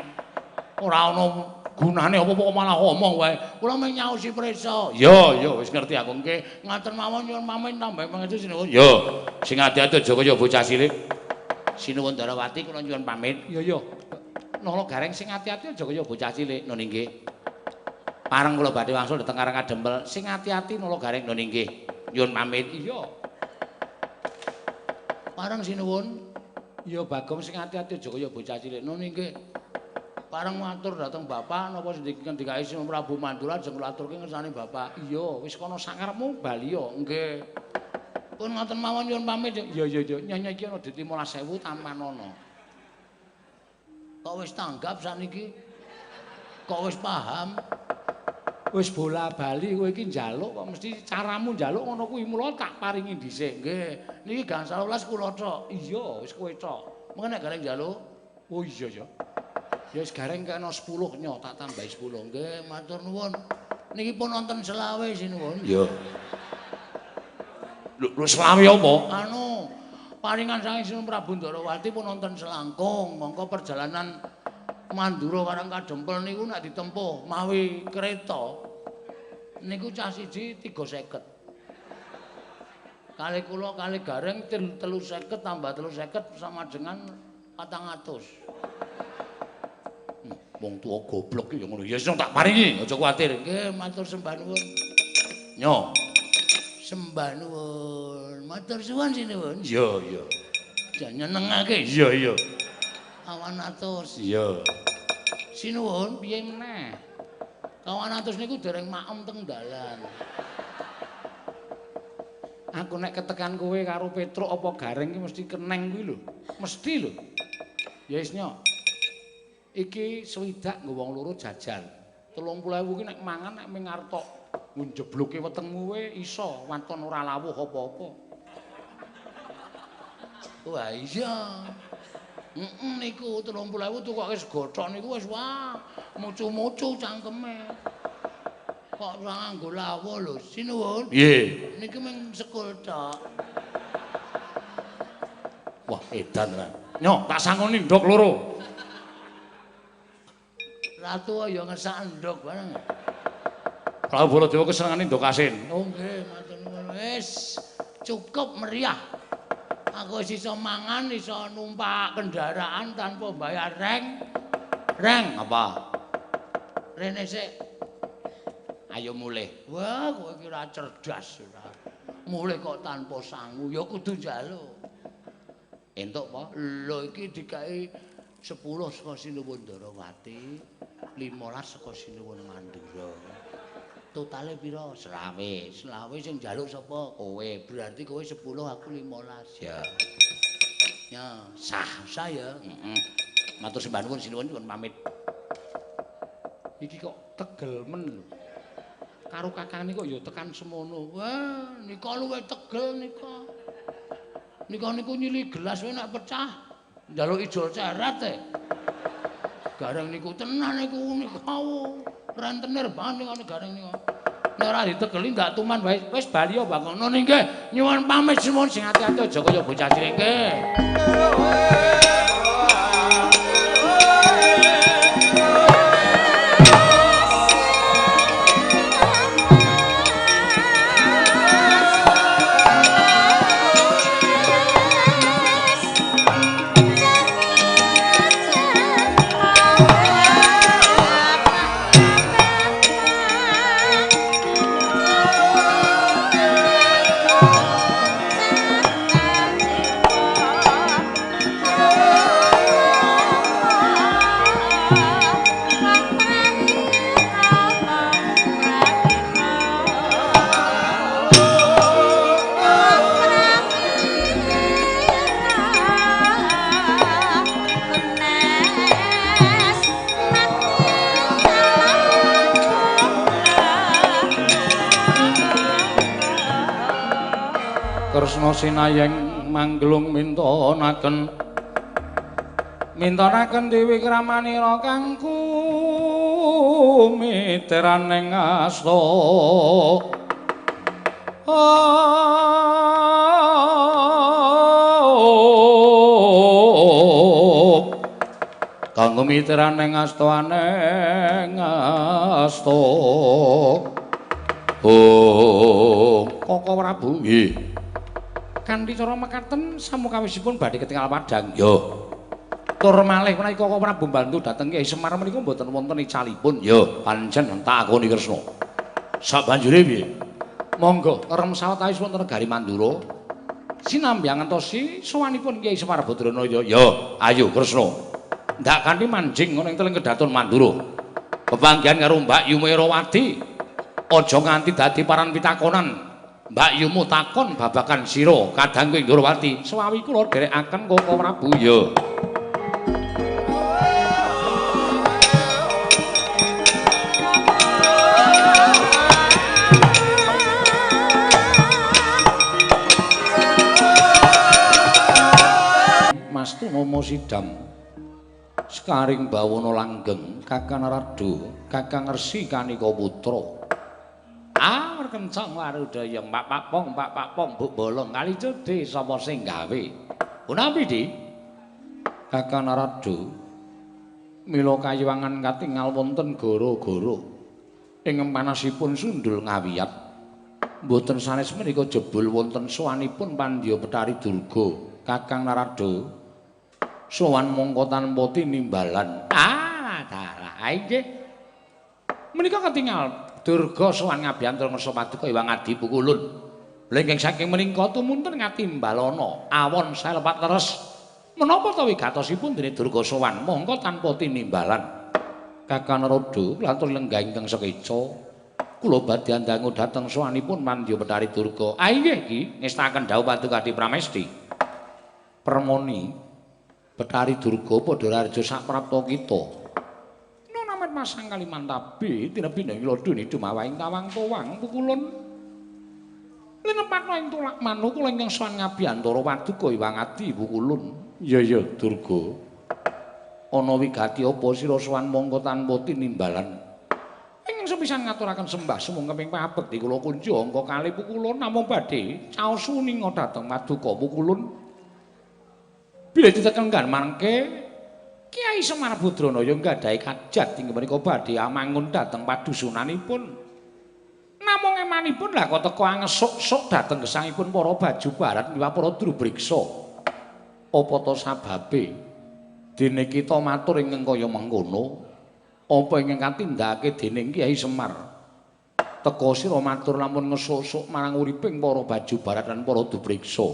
Ora ana gunane apa-apa kok malah ngomong wae. Kula mung nyaosi prisa. Ya ya wis ngerti aku nggih. Ngaten mawon nyuwun pamit tambah pangestu sinuwun. Ya sing ati-ati aja kaya bocah cilik. Sinuwun Darawati kula nyuwun pamit. Ya ya. Nala Gareng sing ati-ati aja kaya bocah cilik. Nun inggih. Pareng kula badhe wangsul dhateng Karang Kadempel. Sing ati-ati Nala Gareng. Nun inggih. Nyuwun pamit. Iya. Pareng sinuwun. Ya Bagong sing ati-ati aja kaya bocah cilik. Nun inggih. Pareng matur dhateng Bapak napa sing dikendikake Sinuwun Prabu Mandura ajeng kula aturke ngersane Bapak. Iya, wis kono sakarepmu bali ya. Nggih. Pun ngoten mawon nyuwun pamit. Iya iya iya, nyonya iki ana duit 15.000 tampanono. Kok wis tanggap sakniki? Kok wis paham? Wis bola-bali kowe iki njaluk kok mesti caramu njaluk ngono kuwi mula tak paringi dhisik. Nggih. Niki gangsal 12 kula tok. Iya, wis kowe tok. Mengko nek Gareng njaluk? Oh iya ya. Ya wis Gareng kena 10 nyo tak tambahi 10. Nggih, matur nuwun. Niki pun wonten selawe sinuwun. Iya. Lho selawe apa? Anu, paringan saking Sinuwun Prabu Ndarawati pun wonten selangkung. Mongko perjalanan Mandura Karang Kadempel niku nek ditempuh mawi kereta niku cah siji 350. Kali kula kali Gareng 350 tambah 350 sama dengan 400. Wong tuwa goblok iki ya ngono. Ya wis tak paringi, aja kuwatir. Nggih, matur sembah nuwun. Nyo. Sembah nuwun. Matur suwun sinuwun. Iya, iya. Jan nyenengake. Iya, iya. Kawan atus. Iya. Sinuwun piye meneh? Kawan atus niku dereng maem teng dalan. Aku nek ketekan kowe karo Petruk apa Gareng iki mesti keneng kuwi lho. Mesti lho. Ya wis nyo. Iki swidak nggo wong loro jajan. 30.000 ki nek mangan nek ming artok njebloke wetengmu we iso waton ora lawuh apa-apa. Wah iya. Heeh niku 30.000 tukoke sego tok niku wis wah mucu-mucu cangkeme. Kok ora nganggo lawuh lho. Sinuwun. Nggih. Niki mung sekul tok. Wah edan tenan. Nyo tak sangoni ndok loro. Ratu ya ngesak ndok bareng. Prabu Baladewa kesenengane ndok asin. Oh nggih, matur nuwun. Wis cukup meriah. Aku wis iso mangan, iso numpak kendaraan tanpa bayar reng. Reng apa? Rene sik. Ayo mulih. Wah, kowe iki ora cerdas ora. Mulih kok tanpa sangu, ya kudu njaluk. Entuk apa? Lho iki dikai 10 saka Sinuwun Ndarawati, 15 saka Sinuwun Mandura. Totale pira? Selawe. Selawe sing njaluk sapa? Kowe. Berarti kowe 10 aku 15. Ya. Ya, sah sah ya. Heeh. Matur sembah nuwun sinuwun nyuwun pamit. Iki kok tegel men lho. Karo kakane kok ya tekan semono. Wah, nika luwih tegel nika. Nika niku nyili gelas wae nek pecah. Njaluk ijol ceret e. Gareng niku tenan niku nika rentenir banget niku Gareng niku. Nek ora ditegeli ndak tuman wae. Wis bali ya Bang. Ngono nggih. Nyuwun pamit suwun sing ati-ati aja kaya bocah cilik nggih. Kresna sinayeng mangglung mintonaken mintonaken Dewi Kramanira kang kumiteraning asta. Kanggo mitrane ngastoane ngasto. Oh, Koko Prabu nggih. Kanthi cara mekaten samukawisipun badhe ketingal padhang. Yo. Tur malih menawi Koko Prabu mbantu dhateng Kyai Semar menika mboten wonten icalipun. Yo, pancen tak akoni Kresna. Sabanjure piye? Monggo rem sawetawis wonten negari Mandura. Sinambi ngantosi sowanipun Kyai Semar Badranaya. Yo, ayo Kresna. Ndak kanthi manjing ana ing teleng kedaton Mandura. Pepanggihan karo Mbak Yu Merawati. Aja nganti dadi paran pitakonan. Mbak Yumu takon babagan sira kadangku ing Ndrawati. Sewawi kula dherekaken Koko Prabu. Ya. Mas Tunomo Sidam. Sekaring bawana langgeng Kakang Narada, Kakang Resi Kanika Putra. Ah, kencang warudaya Pak Pakpong, Pak Pakpong, Buk Bolong kali jodhe sapa sing gawe? Punapi, Di? Kakang Narada mila kayiwangan katingal wonten goro-goro ing panasipun sundul ngawiyat. Mboten sanes menika jebul wonten sowanipun Pandya Betari Durga, Kakang Narada. Sowan mongko tanpa tinimbalan. Ah, dalah inggih. Menika ketingal Durga sowan ngabyantura ngersa paduka Hyang Adi Pukulun. Lha saking menika tumunten ngatimbalana awon salepat leres. Menapa ta wigatosipun dene Durga sowan mongko tanpa tinimbalan. Kakang Narada lantur lenggah ingkang sekeca. Kula badhe andangu dhateng sowanipun Mandya Betari Durga. Ah inggih iki ngestaken dawuh paduka Adi Pramesti. Permoni Betari Durga padha raja saprapta kita. Nonamet masang Kalimantabe tinebi ing lodone dumawahing tawang towang pukulun. Linepatna ing tulak manuk kula ingkang sowan ngabiyantara paduka Hyang Adi pukulun. Iya ya Durga. Ana wigati apa sira sowan mongko tanpa tinimbalan? Ingkang sepisan ngaturaken sembah sumangga pabekti kula kunci angka kalih pukulun namung badhe caos suninga dhateng paduka pukulun. Bilih ditekenggan mangke Kyai Semar Badranaya nggadahi kajat inggih menika badhe amangun dhateng padusunanipun. Namung emanipun lha kok teka angesuk-suk dhateng gesangipun para baju barat miwah para drubriksa. Apa ta sababe? Dene kita matur ingkang kaya mengkono, apa ingkang katindakake dening Kyai Semar? Teka sira matur lamun ngesuk-suk marang uriping para baju barat lan para drubriksa.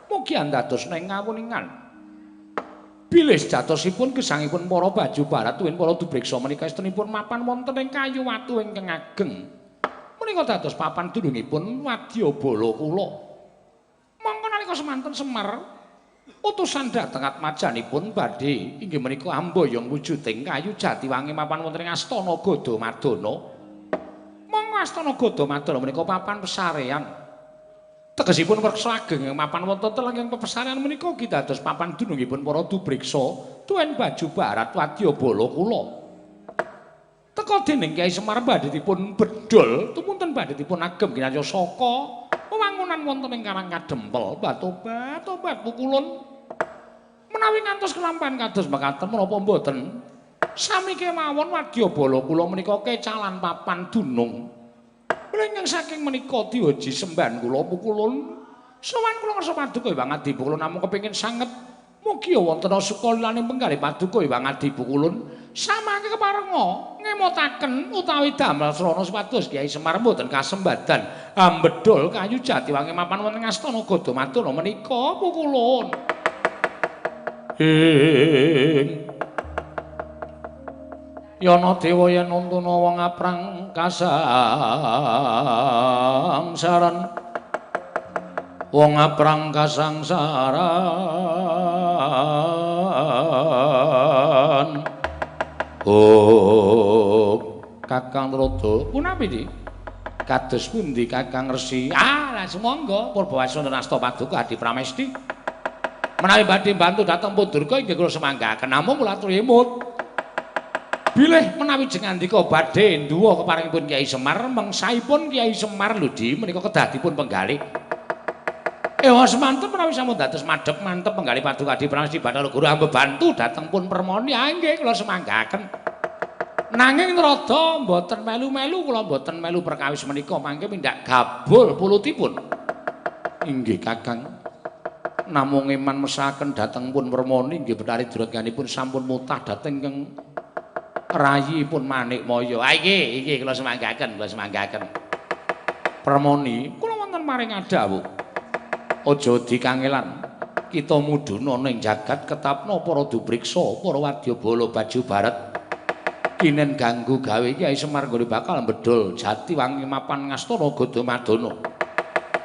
Mugi andados ing ngawuningan. Bilih sejatosipun gesangipun para baju barat tuwin para dubriksa menika estunipun mapan wonten ing kayu watu ingkang ageng. Menika dados papan dunungipun wadyabala kula. Mongko nalika semanten Semar utusan dhateng atmajanipun badhe inggih menika amboyong wujuding kayu jati wangi mapan wonten ing astana Gadamadana. Mongko astana Gadamadana menika papan pesarean. Tegesipun wreksa ageng mapan wonten telenging pepesarean menika ugi dados papan dunungipun para dubriksa tuwin baju barat wadyabala kula. Teka dening Kyai Semar badhe dipun bedhol tumunten badhe dipun agem ginarya saka wewangunan wonten ing Karang Kadempel batobat pukulun. Menawi ngantos kelampahan kados mekaten menapa mboten sami kemawon wadyabala kula menika kecalan papan dunung. Ingkang saking menika dihoji sembahan kula pukulun. Sowan kula ngersa paduka Hyang Adi Pukulun namung kepengin sanget mugi wonten sukalilane penggalih paduka Hyang Adi Pukulun samangke keparenga ngemotaken utawi damel srana supados Kyai Semar mboten kasembadan ambedhol kayu jati wangi mapan wonten astana Gadamadana menika pukulun. Ing Yana dewa yen untuna wong aprang kasangsaran, wong aprang kasangsaran. Oh, Kakang Narada, punapi Dik? Kados pundi Kakang Resi? Ah, langsung monggo purbawasana nasta paduka Adi Pramesti. Menawi badhe bantu dhateng Pun Durga inggih kula semanggaken namung kula aturi emut. Bilih menawi jengandika badhe nduwa keparengipun Kyai Semar, mengsaipun Kyai Semar lho Di menika kedah dipun penggalih. Ewa semanten menawi sampun dados madhep mantep penggalih Paduka Adi Pramesti Bathara Guru ambebantu dhateng pun Permoni. Ah nggih kula semanggaken. Nanging rada mboten melu-melu kula mboten melu perkawis menika mangke mindak gabul pulutipun. Inggih Kakang. Namung eman mesaken dhateng pun Permoni nggih Bathari Durganipun sampun mutah dhateng ingkang rayipun Manikmaya. Ah iki iki kula semanggaken, kula semanggaken. Permoni kula wonten maring adhawuh. Aja dikangelan. Kita mudhuna ning jagat ketapna para dubriksa, para wadyabala baju baret. Kinen ganggu gawe Kyai Semar nggone bakal mbedol jati wangi mapan ngastana Gadamadana.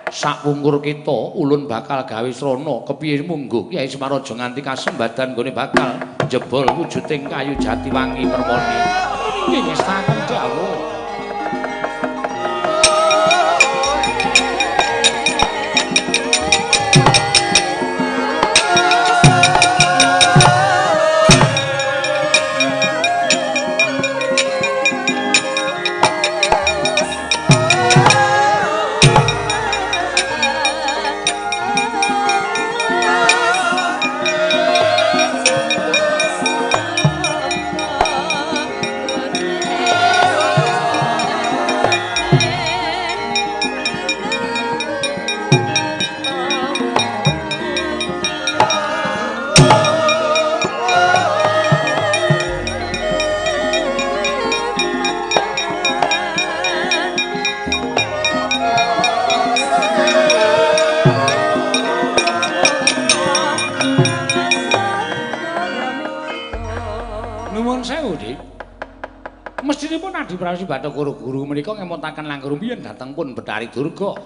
Sakwungkur kita ulun bakal gawe srana kepiye mungguh Kyai Semar aja nganti kasembadan nggone bakal jebol wujuding kayu jati wangi Permoni. Nggih ngestaken dawuh. Pramesti Bathara Guru menika ngemutaken langkung rumiyin dhateng pun Bathari Durga.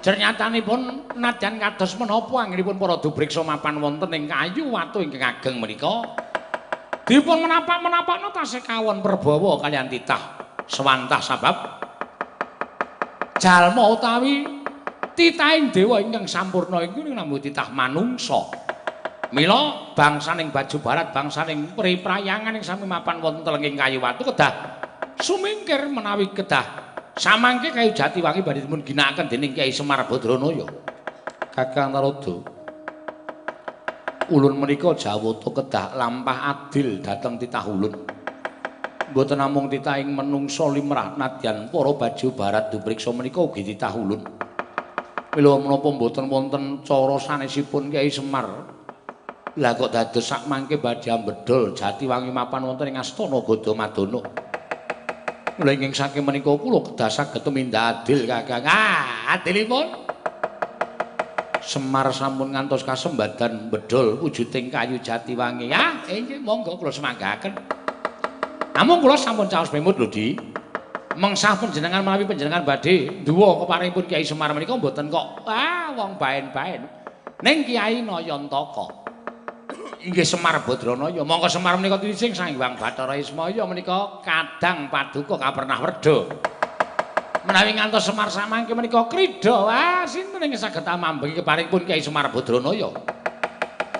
Jernyatanipun nadyan kados menapa anggenipun para dubriksa mapan wonten ing kayu watu ingkang ageng menika dipun menapak-menapakna tasih kawon perbawa kaliyan titah sewantah sabab jalma utawi titahing dewa ingkang sampurna iku namung titah manungsa. Mila bangsaning baju barat, bangsaning priprayangan ing sami mapan wonten telenging kayu watu kedah sumingkir menawi kedah samangke kayu jati wangi badhe dipun ginakaken dening Kyai Semar Badranaya. Kakang Narada, ulun menika jawata kedah lampah adil dhateng titah ulun. Mboten namung titahing menungsa limrah nadyan para baju barat dupriksa menika ugi titah ulun. Mila menapa mboten wonten cara sanesipun Kyai Semar? Lah kok dados sakmangke badhe ambedol jati wangi mapan wonten ing astana Gadamadana. Mula ingkang saking menika kula kedah saged tumindak adil Kakang. Ah, adilipun Semar sampun ngantos kasembadan bedol wujuding kayu jati wangi. Ah, inggih monggo kula semanggaken. Namung kula sampun caos pemut lho, Di. Mengsah panjenengan menawi panjenengan badhe nduwa keparingipun Kyai Semar menika mboten kok ah wong baen-baen. Ning Kyai Nayantaka. Inggih Semar Badranaya, monggo Semar menika tinising Sang Hyang Bathara Ismaya menika kadang paduka kapernah werda. Menawi ngantos Semar samangke menika krida, wah sinten ingkang saged amambengi keparingipun Kyai Semar Badranaya.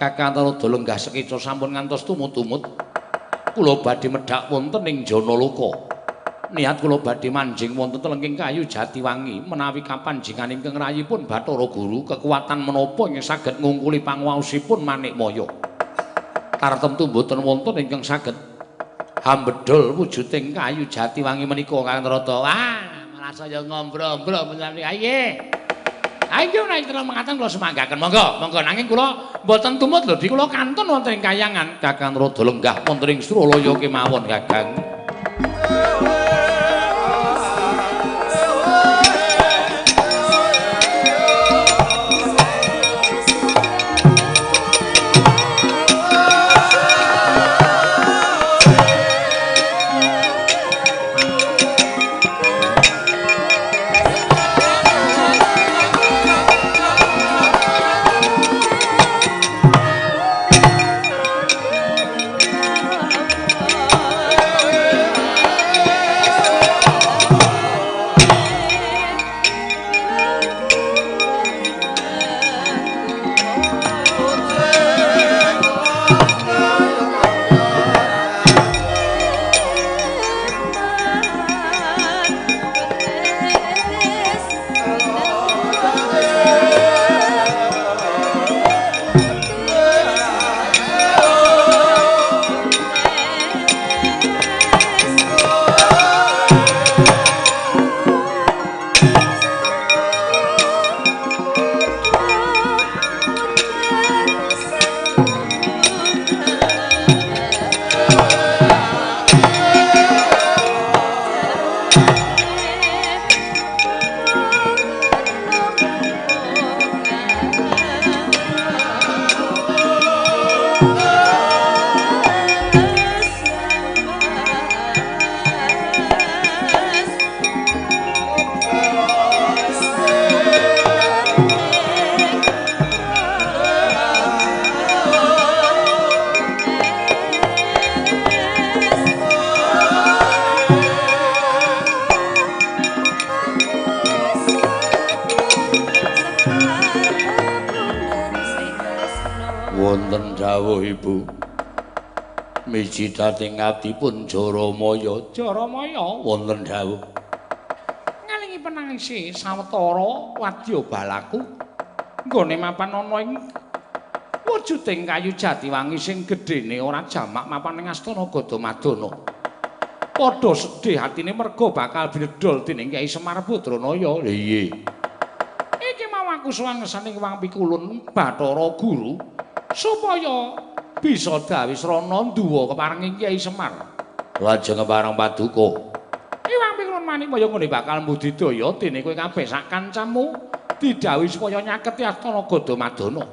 Kakang Narada lenggah sekica sampun ngantos tumut-tumut. Kula badhe medhak wonten ing Janaloka. Niat kula badhe manjing wonten telengking kayu jati wangi menawi kapanjingan ingkang rayipun Bathara Guru kekuatan menapa ingkang saged ngungkuli panguwaosipun Manikmaya. Tartemtu mboten wonten ingkang saged hambedol wujuding kayu jati wangi menika Kakang Narada. Wah, malah saya ngombro-ombro menawi nggih. Ayo nek enten mekaten kula semanggaken. Monggo, monggo nanging kula mboten tumut lho, Di kula kantun wonten ing kayangan. Kakang Narada lenggah wonten ing Suralaya kemawon, Kakang. Wonten dawuh Ibu. Miji dhateng abdipun Jaramaya. Jaramaya wonten dawuh. Ngalingi penangise sawetara wadya balaku nggone mapan ana ing wujuding kayu jati wangi sing gedhene ora jamak mapan ing astana Gadamadana. Padha sedih atine merga bakal bledol dening Kyai Semar Badranaya. Lha iya. Iki mau aku sowan ngersane Wang Pikulun Bathara Guru supaya bisa dawisrana nduwa keparengi Kyai Semar. Lajeng kepareng paduka. Iwang Pikulun manik kaya ngene bakal mbudidaya dene kowe kabeh sak kancamu didhawuhi supaya nyaketi astana Gadamadana.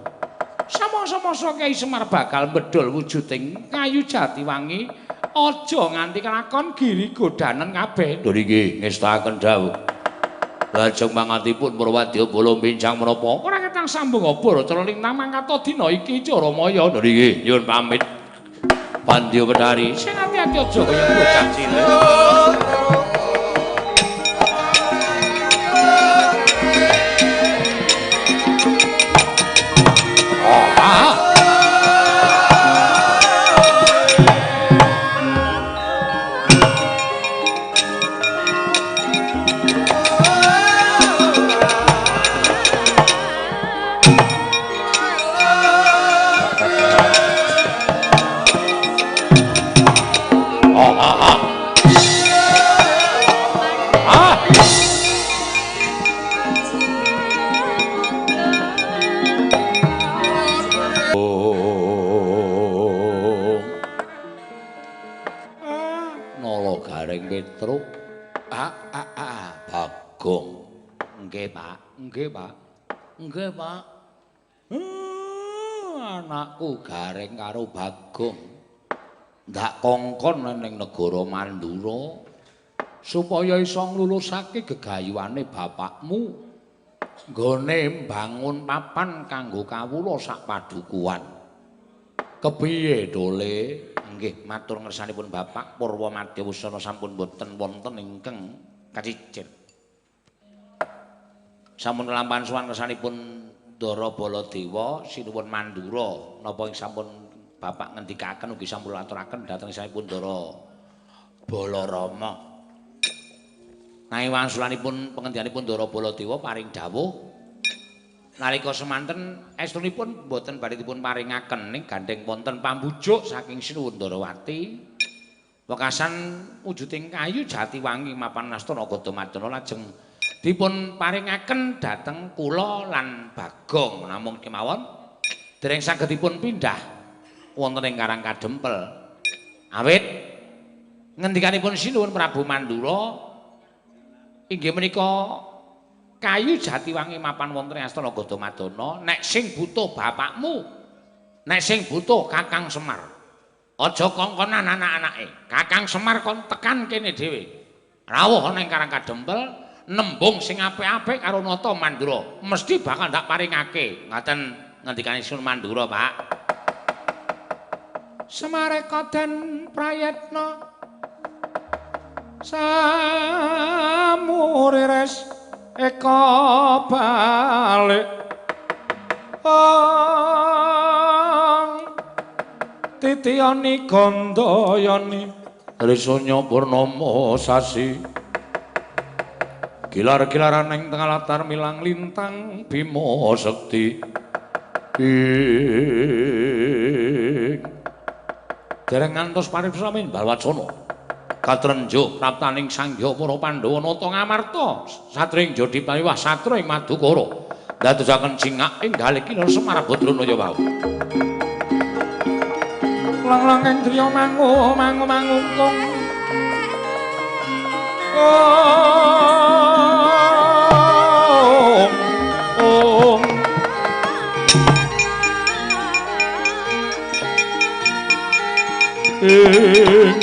Samangsa-mangsa Kyai Semar bakal mbedol wujuding kayu jati wangi, aja nganti kelakon giri godanen kabeh. Lho nggih, ngestakaken dawuh. Lajeng mangatipun Purwadya bala bincang menapa? Ora ketang sambung obor cara lintang mangkata dina iki Jaramaya. Lho nggih, nyuwun pamit. Pandya Betari, sing ati-ati aja kaya bocah cilik. Nggih, Pak. Nggih, Pak. Nggih, Pak. Anakku Gareng karo Bagong ndak kongkon ning negara Mandura supaya iso nglulusake gegayuhane bapakmu nggone mbangun papan kanggo kawula sak padukuhan. Kepiye, Dole? Nggih, matur ngersanipun Bapak, Purwa Madya Wusana sampun boten wonten ingkang kacicir. Sampun kelampahan sowan ngersanipun Ndara Baladewa sinuwun Mandura napa ing sampun Bapak ngendikaken ugi sampun aturaken dhateng saipun Ndara Balarama. Nanging wangsulanipun pengendikanipun Ndara Baladewa paring dawuh nalika semanten estunipun boten badhe dipun paringaken ning gandheng wonten pambujuk saking Sinuwun Ndarawati. Wekasan wujuding kayu jati wangi mapan astana Gadamadana lajeng dipun paringaken dhateng kula lan Bagong, namung kemawon dereng saged dipun pindah wonten ing Karang Kadempel. Awit ngendikanipun Sinuwun Prabu Mandura inggih menika kayu jati wangi mapan wonten ing astana Gadamadana, nek sing butuh bapakmu, nek sing butuh Kakang Semar, aja kongkonan anak-anake. Kakang Semar kon tekan kene dhewe, rawuh ana ing Karang Kadempel, nembung sing apik-apik karo nata Mandura, mesti bakal ndak paringake. Ngaten ngendikane Sun Mandura, Pak. Semareka den prayetna samurires eka balik ong titiyani gandayani Risanya purnama sasi gilar-gilaran ing tengah latar milang lintang Bima Sekti ing dereng ngantos paripsa mimbal wacana katrenjo praptaning sangya para Pandhawa nata ngamarta satring jodi paniwah satra ing Madukara ndadosaken cingak ing galih Kinar Semar Badranaya wau. Lang-lang ing driya mangu mangu mangungkung om om ing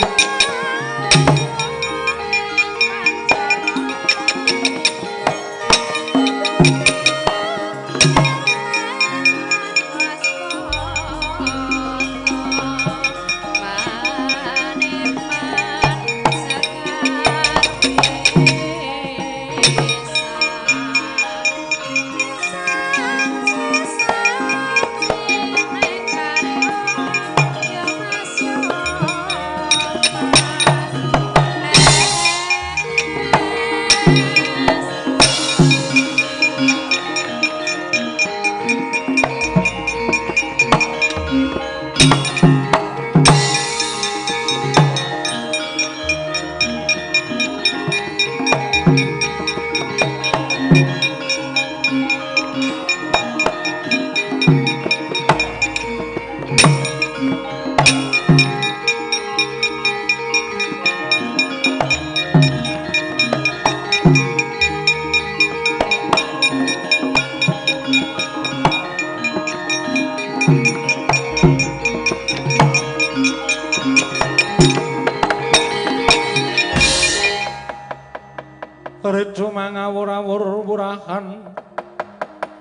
Jredhu mangawur-awur wurahan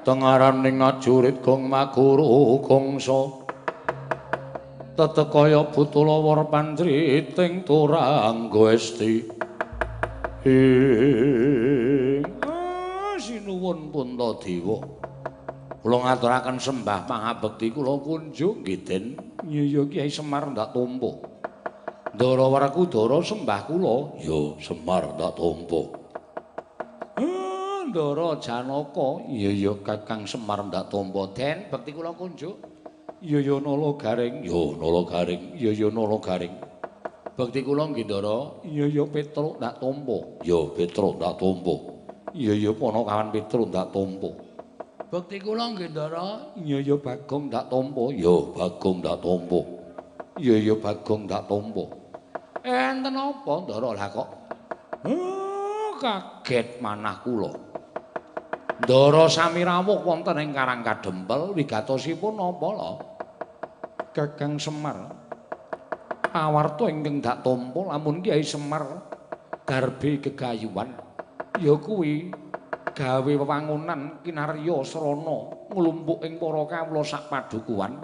tengaraning ajurit gong maguru gongso tetekaya butulawar panjriting turangga esti. Ing sinuwun Puntadewa, kula ngaturaken sembah pangabekti kula kunjung nggih Den. Iya Kyai Semar ndak tampa. Ndara Werkudara sembah kula. Ya Semar ndak tampa. Ndara Janaka. Iya ya Kakang Semar ndak tampa. Den bekti kula kunjuk. Iya ya Nala Gareng. Ya Nala Gareng. Iya ya Nala Gareng. Bekti kula nggih Ndara. Iya ya Petruk ndak tampa. Ya Petruk ndak tampa. Iya ya Panakawan Petruk ndak tampa. Bekti kula nggih Ndara. Iya ya Bagong ndak tampa. Ya Bagong ndak tampa. Iya ya Bagong ndak tampa. Enten apa Ndara? Lah kok kaget manah kula. Ndara sami rawuh wonten ing Karang Kadempel wigatosipun napa lho? Kakang Semar. Pawarta ingkang dak tampa lamun Kyai Semar garbe gegayuhan ya kuwi gawe wewangunan kinarya srana nglumpuk ing para kawula sak padukuhan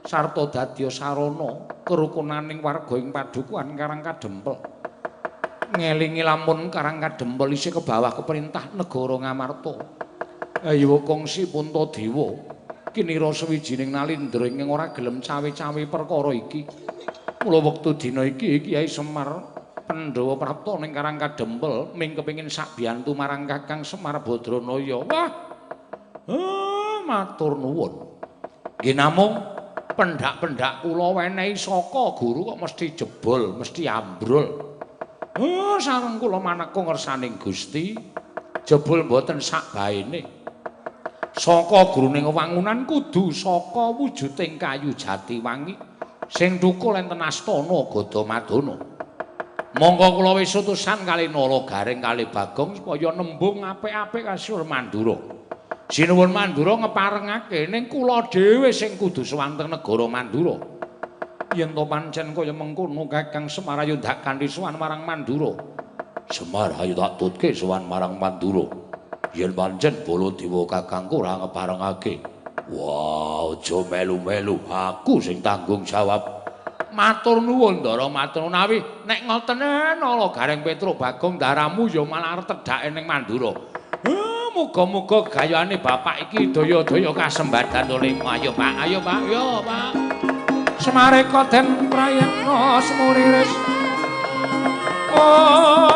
sarta dadya sarana kerukunaning warga ing padukuhan Karang Kadempel. Ngelingi lamun Karang Kadempel isih kebawah keperintah negara Ngamarta. Ayo kongsi Puntadewa kinira sawijining nalindra ingkang ora gelem cawe-cawe perkara iki. Mula wektu dina iki Kyai Semar Pandhawa prapta ning Karang Kadempel ming kepengin sakbiyantu marang Kakang Semar Badranaya. Wah. Matur nuwun. Nggih namung pendak-pendak kula wenehi saka guru kok mesti jebol, mesti ambrol. Sareng kula maneka ngersaning Gusti, jebul mboten sak baene. Saka gurune wangunan kudu saka wujuding kayu jati wangi sing thukul enten astana Gadamadana. Monggo kula wis utusan kali Nala Gareng kali Bagong supaya nembung apik-apik kasur Mandura. Sinuwun Mandura ngeparengake ning kula dhewe sing kudu sowan teng negara Mandura. Yen to pancen kaya mengkono Kakang Semar ayo ndak kanthi sowan marang Mandura. Semar ayo tak tutke sowan marang Mandura. Yen pancen Baladewa kakangku ora ngeparengake. Wah, aja melu-melu, aku sing tanggung jawab. Matur nuwun Ndara, matur nawi nek ngoten Nala Gareng Petruk Bagong daramu ya malah arep tedhake ning Mandura. Muga-muga gayane bapak iki daya-daya kasembadan oleh. Ayo Pak, ayo Pak, yo Pak. Semareka den prayekna semuriris. Oh.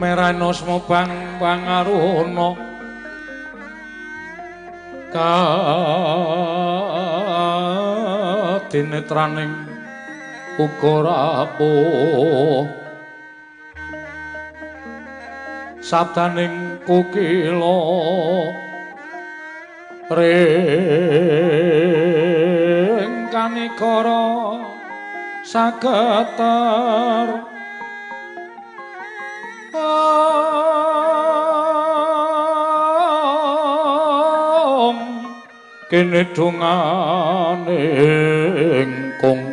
Merana smobang pangaruna kadinetraning uga rapuh sabdaning kukila ring kanikara sageter kene dongane ingkung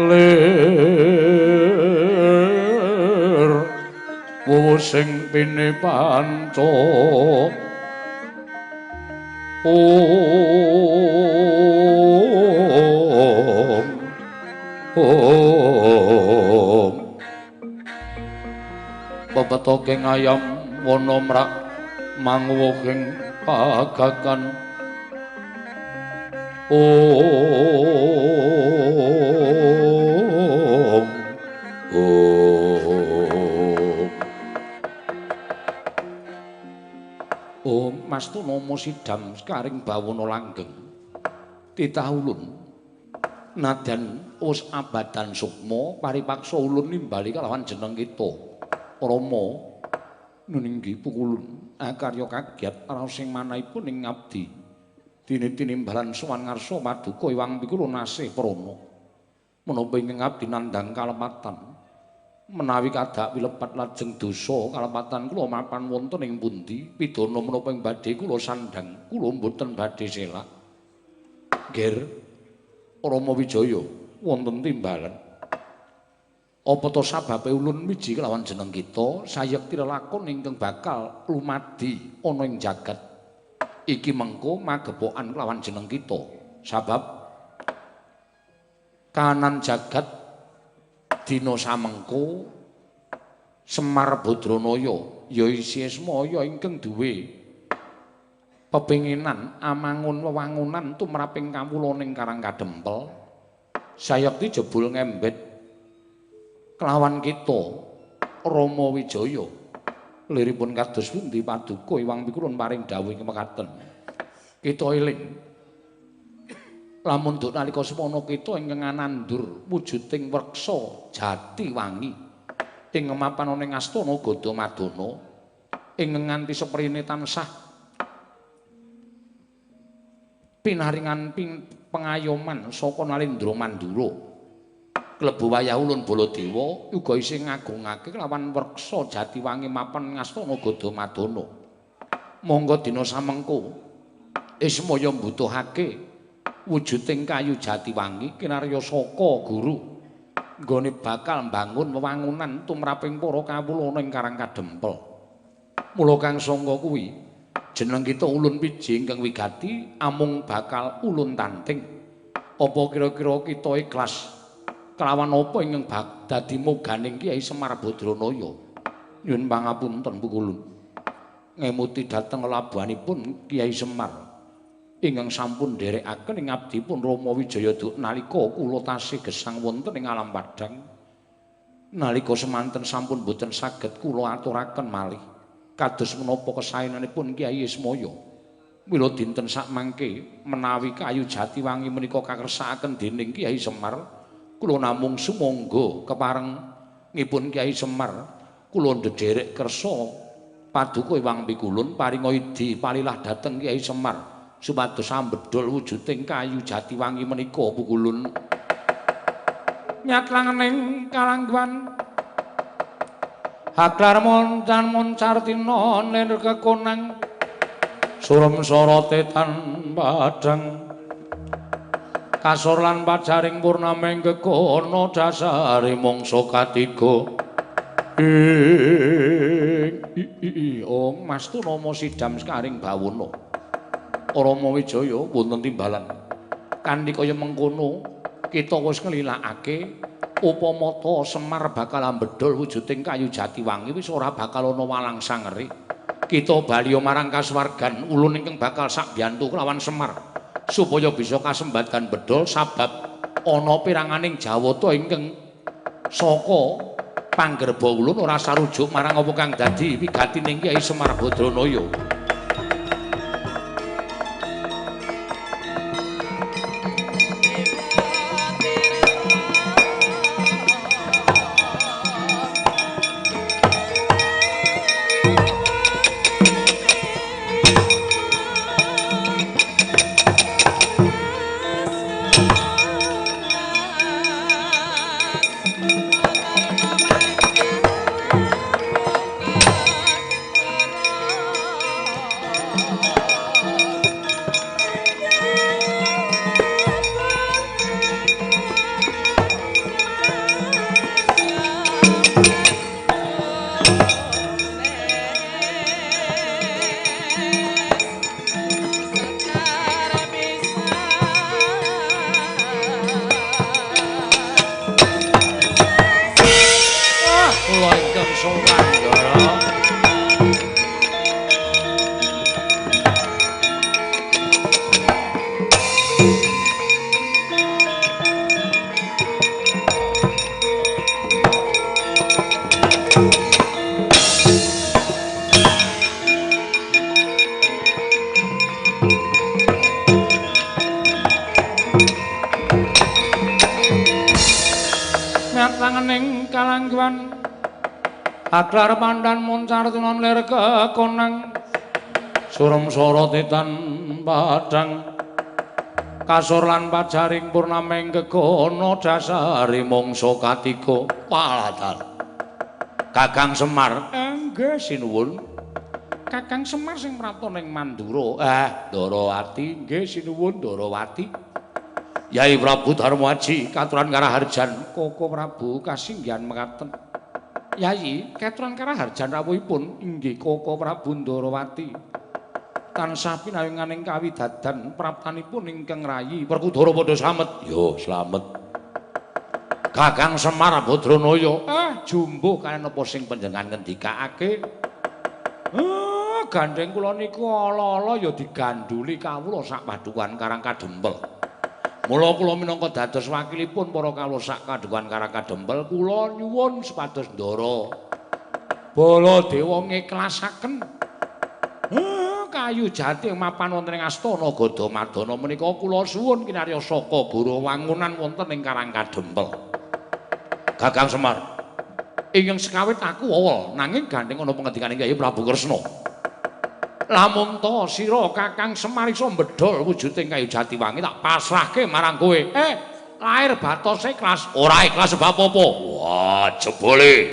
lir wuwu sing pinipanca. Om Om pepetoking ayam wana mrak manguwuhing pagagan. Om Om Om Mastuna sidam sekaring bawana langgeng titah ulun nadyan wis abadan sukma paripaksa ulun nimbali kalawan jeneng kita Rama nuninggi pukulun akarya kagiat raos sing manahipun ing ngabdi dene tinimbalan sowan ngarsa paduka Iwang Pikulun asih prana menapa ingkang abdi nandhang kalepatan menawi kadak wilepat lajeng dosa kalepatan kula mapan wonten ing pundi pidana menapa ing badhe kula sandhang kula mboten badhe selak. Ger Rama Wijaya wonten timbalan. Apa to sababe ulun miji kelawan jeneng kita sayekti lelakon ingkang bakal lumadi ana ing jagat iki mengko magepokan kelawan jeneng kita sabab kanan jagat dina samengko Semar Badranaya ya isih Ismaya ingkang duwe pepinginan amangun wewangunan tumraping kawula ning Karang Kadempel sayekti jebul ngembet kelawan kita Rama Wijaya liripun kados pundi paduka Iwang Pikulun paring dawuh ing mekaten kita eling lamun duk nalika semana kita ingkang nandur wujuding wreksa jati wangi ing mapan ana ing astana Gadamadana ing nganti seprene tansah pinaringan pengayoman saka Nalendra Mandura klebu wayah ulun Baladewa uga isih ngagungake kelawan wreksa jatiwangi mapan ngastana Gadamadana. Monggo dina samengko Ismaya mbutuhake wujuding kayu jatiwangi kinarya saka guru nggone bakal mbangun wewangunan tumraping para kawula ing Karang Kadempel. Mula kang sangka kuwi jeneng kita ulun piji ingkang wigati amung bakal ulun tanting. Apa kira-kira kita ikhlas kelawan apa ingkang dadi moganing Kyai Semar Badranaya? Nyuwun pangapunten pukulun ngemuti dhateng labuhanipun Kyai Semar ingkang sampun nderekaken ing abdipun Rama Wijaya nalika kula tasih gesang wonten ing alam padhang nalika semanten sampun boten saged kula aturaken malih. Kados menapa kesaenanipun Kyai Ismaya. Mila dinten sakmangke menawi kayu jati wangi menika kakersakaken dening Kyai Semar, kula namung sumangga keparengipun Kyai Semar, kula ndederek kersa paduka Iwang Pikulun paringa idi palilah dhateng Kyai Semar supados ambedhol wujuding kayu jati wangi menika Pukulun. Nyatlangening kalangguhan haklar moncan moncartina lir kekonang surem sorote tan padhang kasor lan pajaring purnaming kekono dasare mangsa katiga. Ing Ong Mastu nama sidam sekaring bawana Rama Wijaya wonten timbalan. Kanthi kaya mengkono kita wis nglilakake upamata Semar bakal ambedhol wujuding kayu jati wangi wis ora bakal ana walang sangeri. Kita bali marang kasuwargan ulun ingkang bakal sakbiyantu kelawan Semar supaya bisa kasembadan bedhol sabab ana piranganing jawata ingkang saka panggerba ulun ora sarujuk marang apa kang dadi wigatining Kyai Semar Badranaya. Aklar pandan moncar tinon lir kekonang surem sorote tan padhang kasor lan pajaring purnaming kekono dasare mangsa katiga. Walatan Kakang Semar nggih sinuwun. Kakang Semar sing mraton ing Mandura. Ndarawati nggih sinuwun Ndarawati. Yai Prabu Darmaji katuran Karaharjan. Koko Prabu kasinggihan mekaten. Yayi, katuran Karaharjan rawuhipun inggih Koko Prabu Ndarawati. Tansah pinayunganing kawidadan praptanipun ingkang rayi Werkudara padha slamet. Yo, slamet. Kakang Semar Badranaya. Jumbuh kaliyan apa sing panjenengan ngendikake? Gandeng kula niku ala-ala ya diganduli kawula sak padukan Karang Kadempel. Mula kula minangka dados wakilipun para kawula sak kadukan Karang Kadempel, kula nyuwun supados Ndara Baladewa ngiklasaken kayu jati mapan wonten ing astana Gadamadana menika kula suwun kinarya saka guru wangunan wonten ing Karang Kadempel. Kakang Semar, ingkang sekawit aku wawol nanging gandeng ana pengendikane Kyai Prabu Kresna. Lamun ta sira Kakang Semar iso mbedhol wujuding kayu jati wangi tak pasrahke marang kowe. Lair batos ikhlas, ora ikhlas sebab apa? Wah, jebule.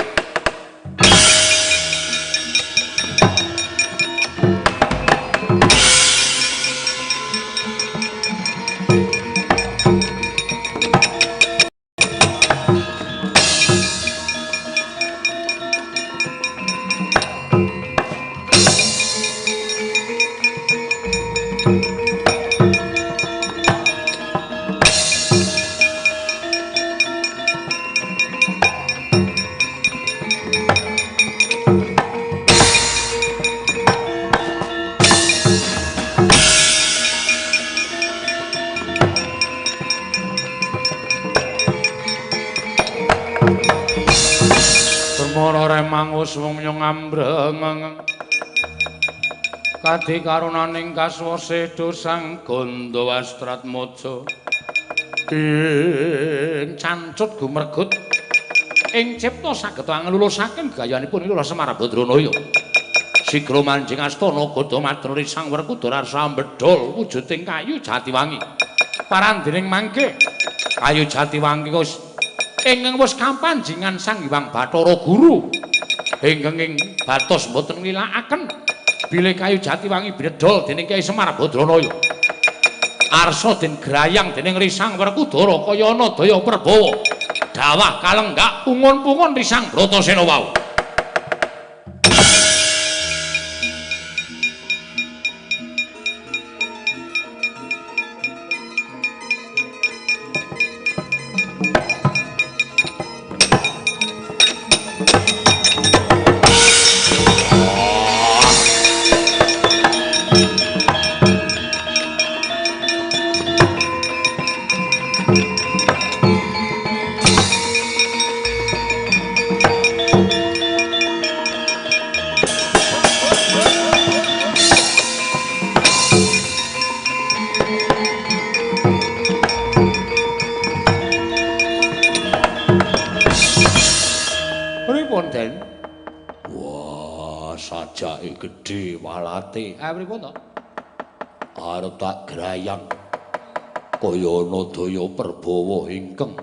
Permara remangus wong nyong ambreng. Kadi karunaning kaswase dosang Gandawastratmaja. Ing cancut gumergut ing cipta saged anglulusaken gayanipun Lurah Semar Badranaya. Sigra manjing astana Gada Madra Sang Werkudara sambedol wujuding kayu jatiwangi. Parandening mangke kayu jatiwangi wis ingkang wis kapanjingan Sang Hyang Bathara Guru ingkang ing batos boten nglilakaken bilih kayu jatiwangi bredol dening Kyai Semar Badranaya. Arsa den grayang dening Risang Werkudara kaya ana daya perbawa dawah kalenggak pungun-pungun Risang Bratasena wau. Sajake gedhe walate. Pripun to? Arep tak grayang kaya ana daya perbawa ingkang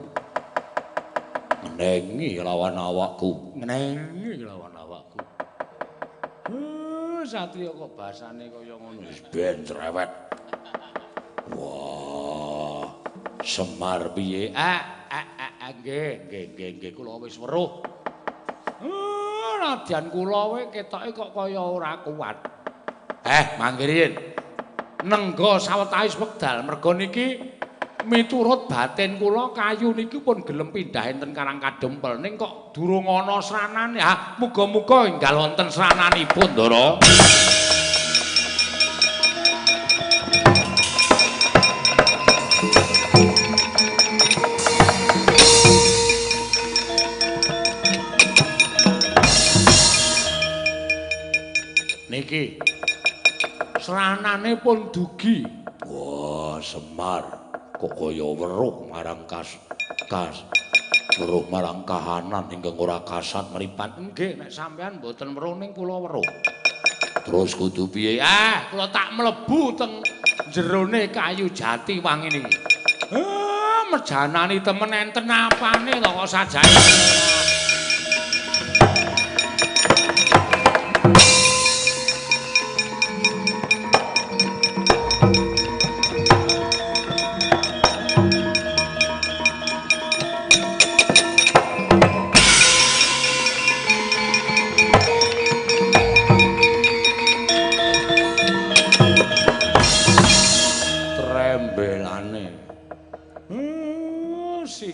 ngenengi lawan awakku. Ngenengi lawan awakku. Satriya kok basane kaya ngono. Wis ben cerewet. Wah, Semar piye? Nggih, nggih, nggih, nggih kula wis weruh. Nadyan kula we ketoke kok kaya ora kuat. Mangkiriyen. Nengga sawetawis wekdal merga niki miturut batin kula kayu niki pun gelem pindah enten Karang Kadempel ning kok durung ana sranane. Ha, muga-muga enggal wonten srananipun, Ndara. Niki sranane pun dugi. Wah, Semar kok kaya weruh marang kas weruh marang kahanan ingkang ora kasat mripat. Nggih, nek sampean mboten weruh ning kula weruh. Terus kudu piye? Kula tak mlebu teng jerone kayu jati wangi niki. Merjanani temen enten apane to kok sajae.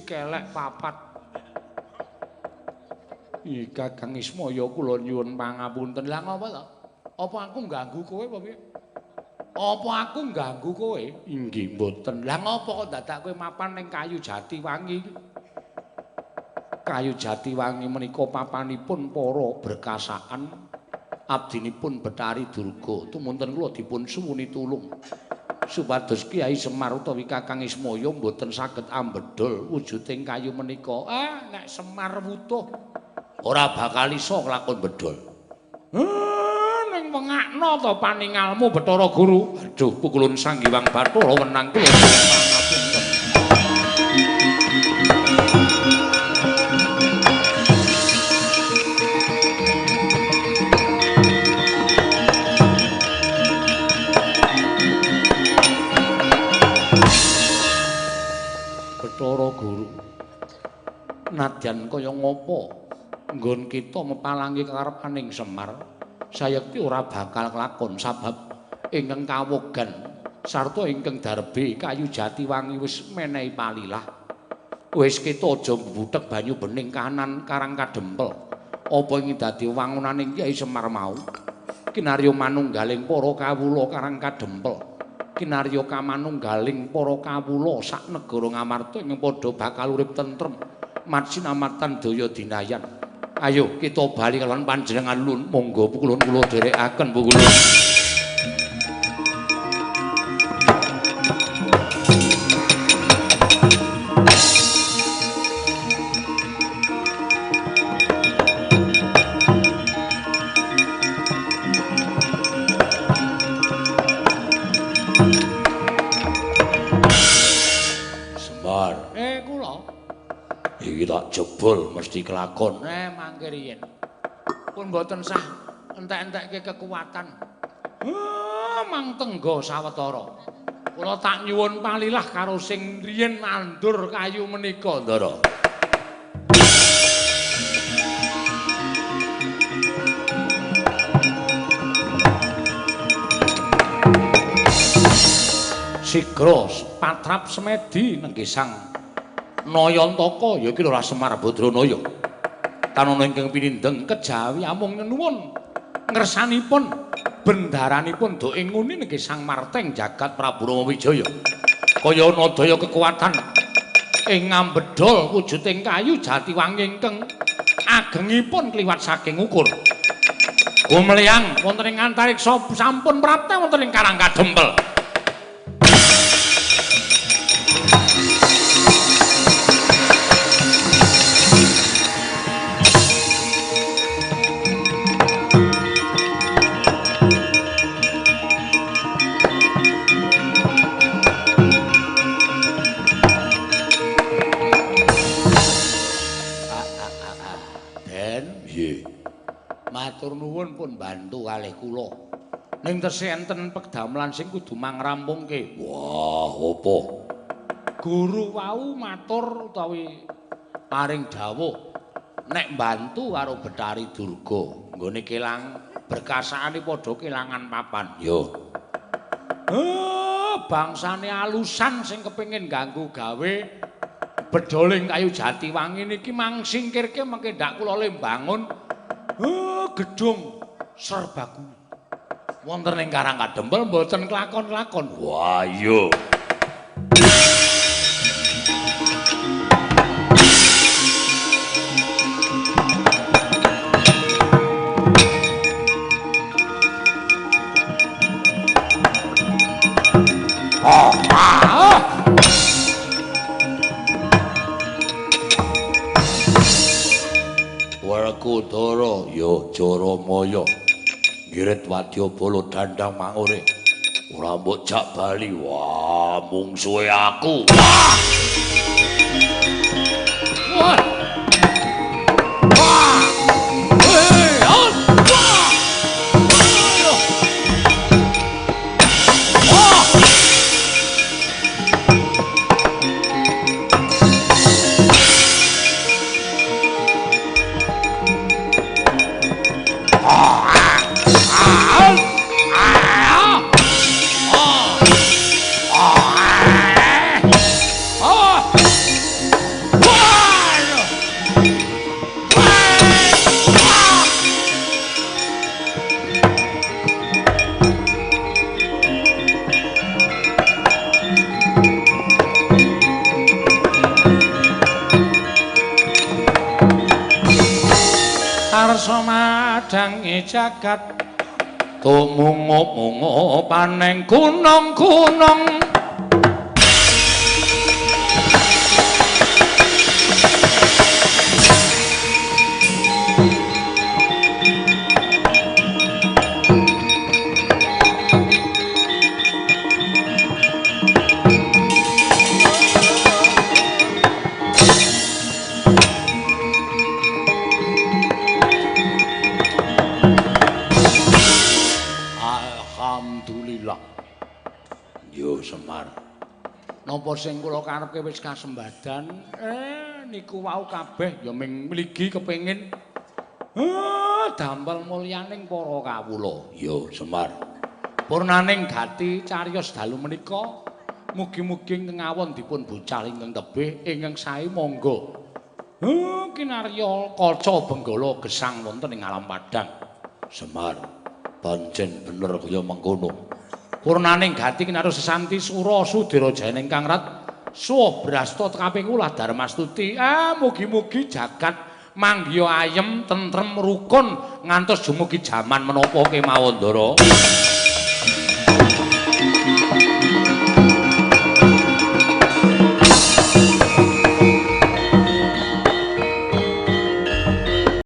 Kelek papat. Kakang Ismaya kula nyuwun pangapunten. Lah ngapa to? Apa aku ngganggu kowe apa piye? Apa aku ngganggu kowe? Inggih mboten. Lah ngapa kok dadak kowe mapan ning kayu jati wangi? Kayu jati wangi menika papanipun para berkasaan abdinipun Bathari Durga. Tumunten kula dipun suwuni tulung supados Kyai Semar utawi Kakang Ismaya mboten saged ambedol wujuding kayu menika. Nek Semar wutuh ora bakal iso nglakon bedol. Ning wengakno to paningalmu Bathara Guru. Aduh, pukulun Sang Hyang Bathara wenang kula pangapunten. Bathara Guru, nadyan kaya ngapa nggon kita mepalangi kekarepaning Semar, sayekti ora bakal kelakon sabab ingkang kawogan sarta ingkang darbe kayu jati wangi wis menehi palilah. Wis kita aja mbuthek banyu bening kahanan Karang Kadempel. Apa ing dadi wangunaning Kyai Semar mau? Kinarya manunggaling para kawula Karang Kadempel. Kinarya kamanunggaling para kawula sak negara Ngamarta ingkang padha bakal urip tentrem matsinamatan daya dinayan. Ayo kita bali kalawan panjenengan lun, monggo pukulun kula dherekaken pukulun. Iki tak jebol mesti kelakon. Mangke riyin. Pun mboten sah entek-entekke kekuatan. Mang tenggo sawetara. Kula tak nyuwun palilah karo sing riyin nandur kayu menika, Ndara. Sigra patrap semedi nenggih Sang Nayantaka ya iki Lurah Semar Badranaya. Tanana ingkang pinindheng kejawi amung nyuwun ngersanipun bendaranipun do ing nguni nenggih Sang Marteng jagat Prabu Rama Wijaya. Kaya nadaya kekuatan ing ngambedol wujuding kayu jatiwangi ingkang agengipun kliwat saking ukur. Gumleyang wonten ing antariksa sampun prapta wonten ing Karang Kadempel. Matur nuwun pun bantu kalih kula. Ning tesih enten pedamelan sing kudu mangrampungke. Wah, apa? Guru wau matur utawi paring dawuh nek mbantu karo Bethari Durga nggone kelang berkasane padha kelangan papan. Yo. Bangsane alusan sing kepengin ganggu gawe bedoling kayu jatiwangi niki mang singkirke mengke ndak kula le mbangun gedung serbaguna wonten ing Karang Kadempel mboten kelakon-lakon. Wah, iya. Werkudara ya Jaramaya ngirit wadyabala dandang mangure ora mbok jak bali. Wah, mungsuhe aku. Wah. Wah. Wah. Hei, wah. Wah. Madangi jagat tumungup-mungup paneng gunung-gunung. Napa sing kula karepke wis kasembadan? Niku wau kabeh ya ming mligi kepengin damel mulyaning para kawula. Ya Semar. Purnaning gati cariyos dalu menika mugi-mugi ngawon dipun bucal ingkang tebih ingkang sae monggo. Kinarya kaca benggala gesang wonten ing alam padhang. Semar, pancen bener kaya mengkono. Purnaning gati kinarya sesanti sura sudira jayaning kang rat suwa brasta kaping ulah darmastuti. Mugi-mugi jagat manggiya ayem tentrem rukun ngantos dumugi jaman menapa kemawon, Ndara.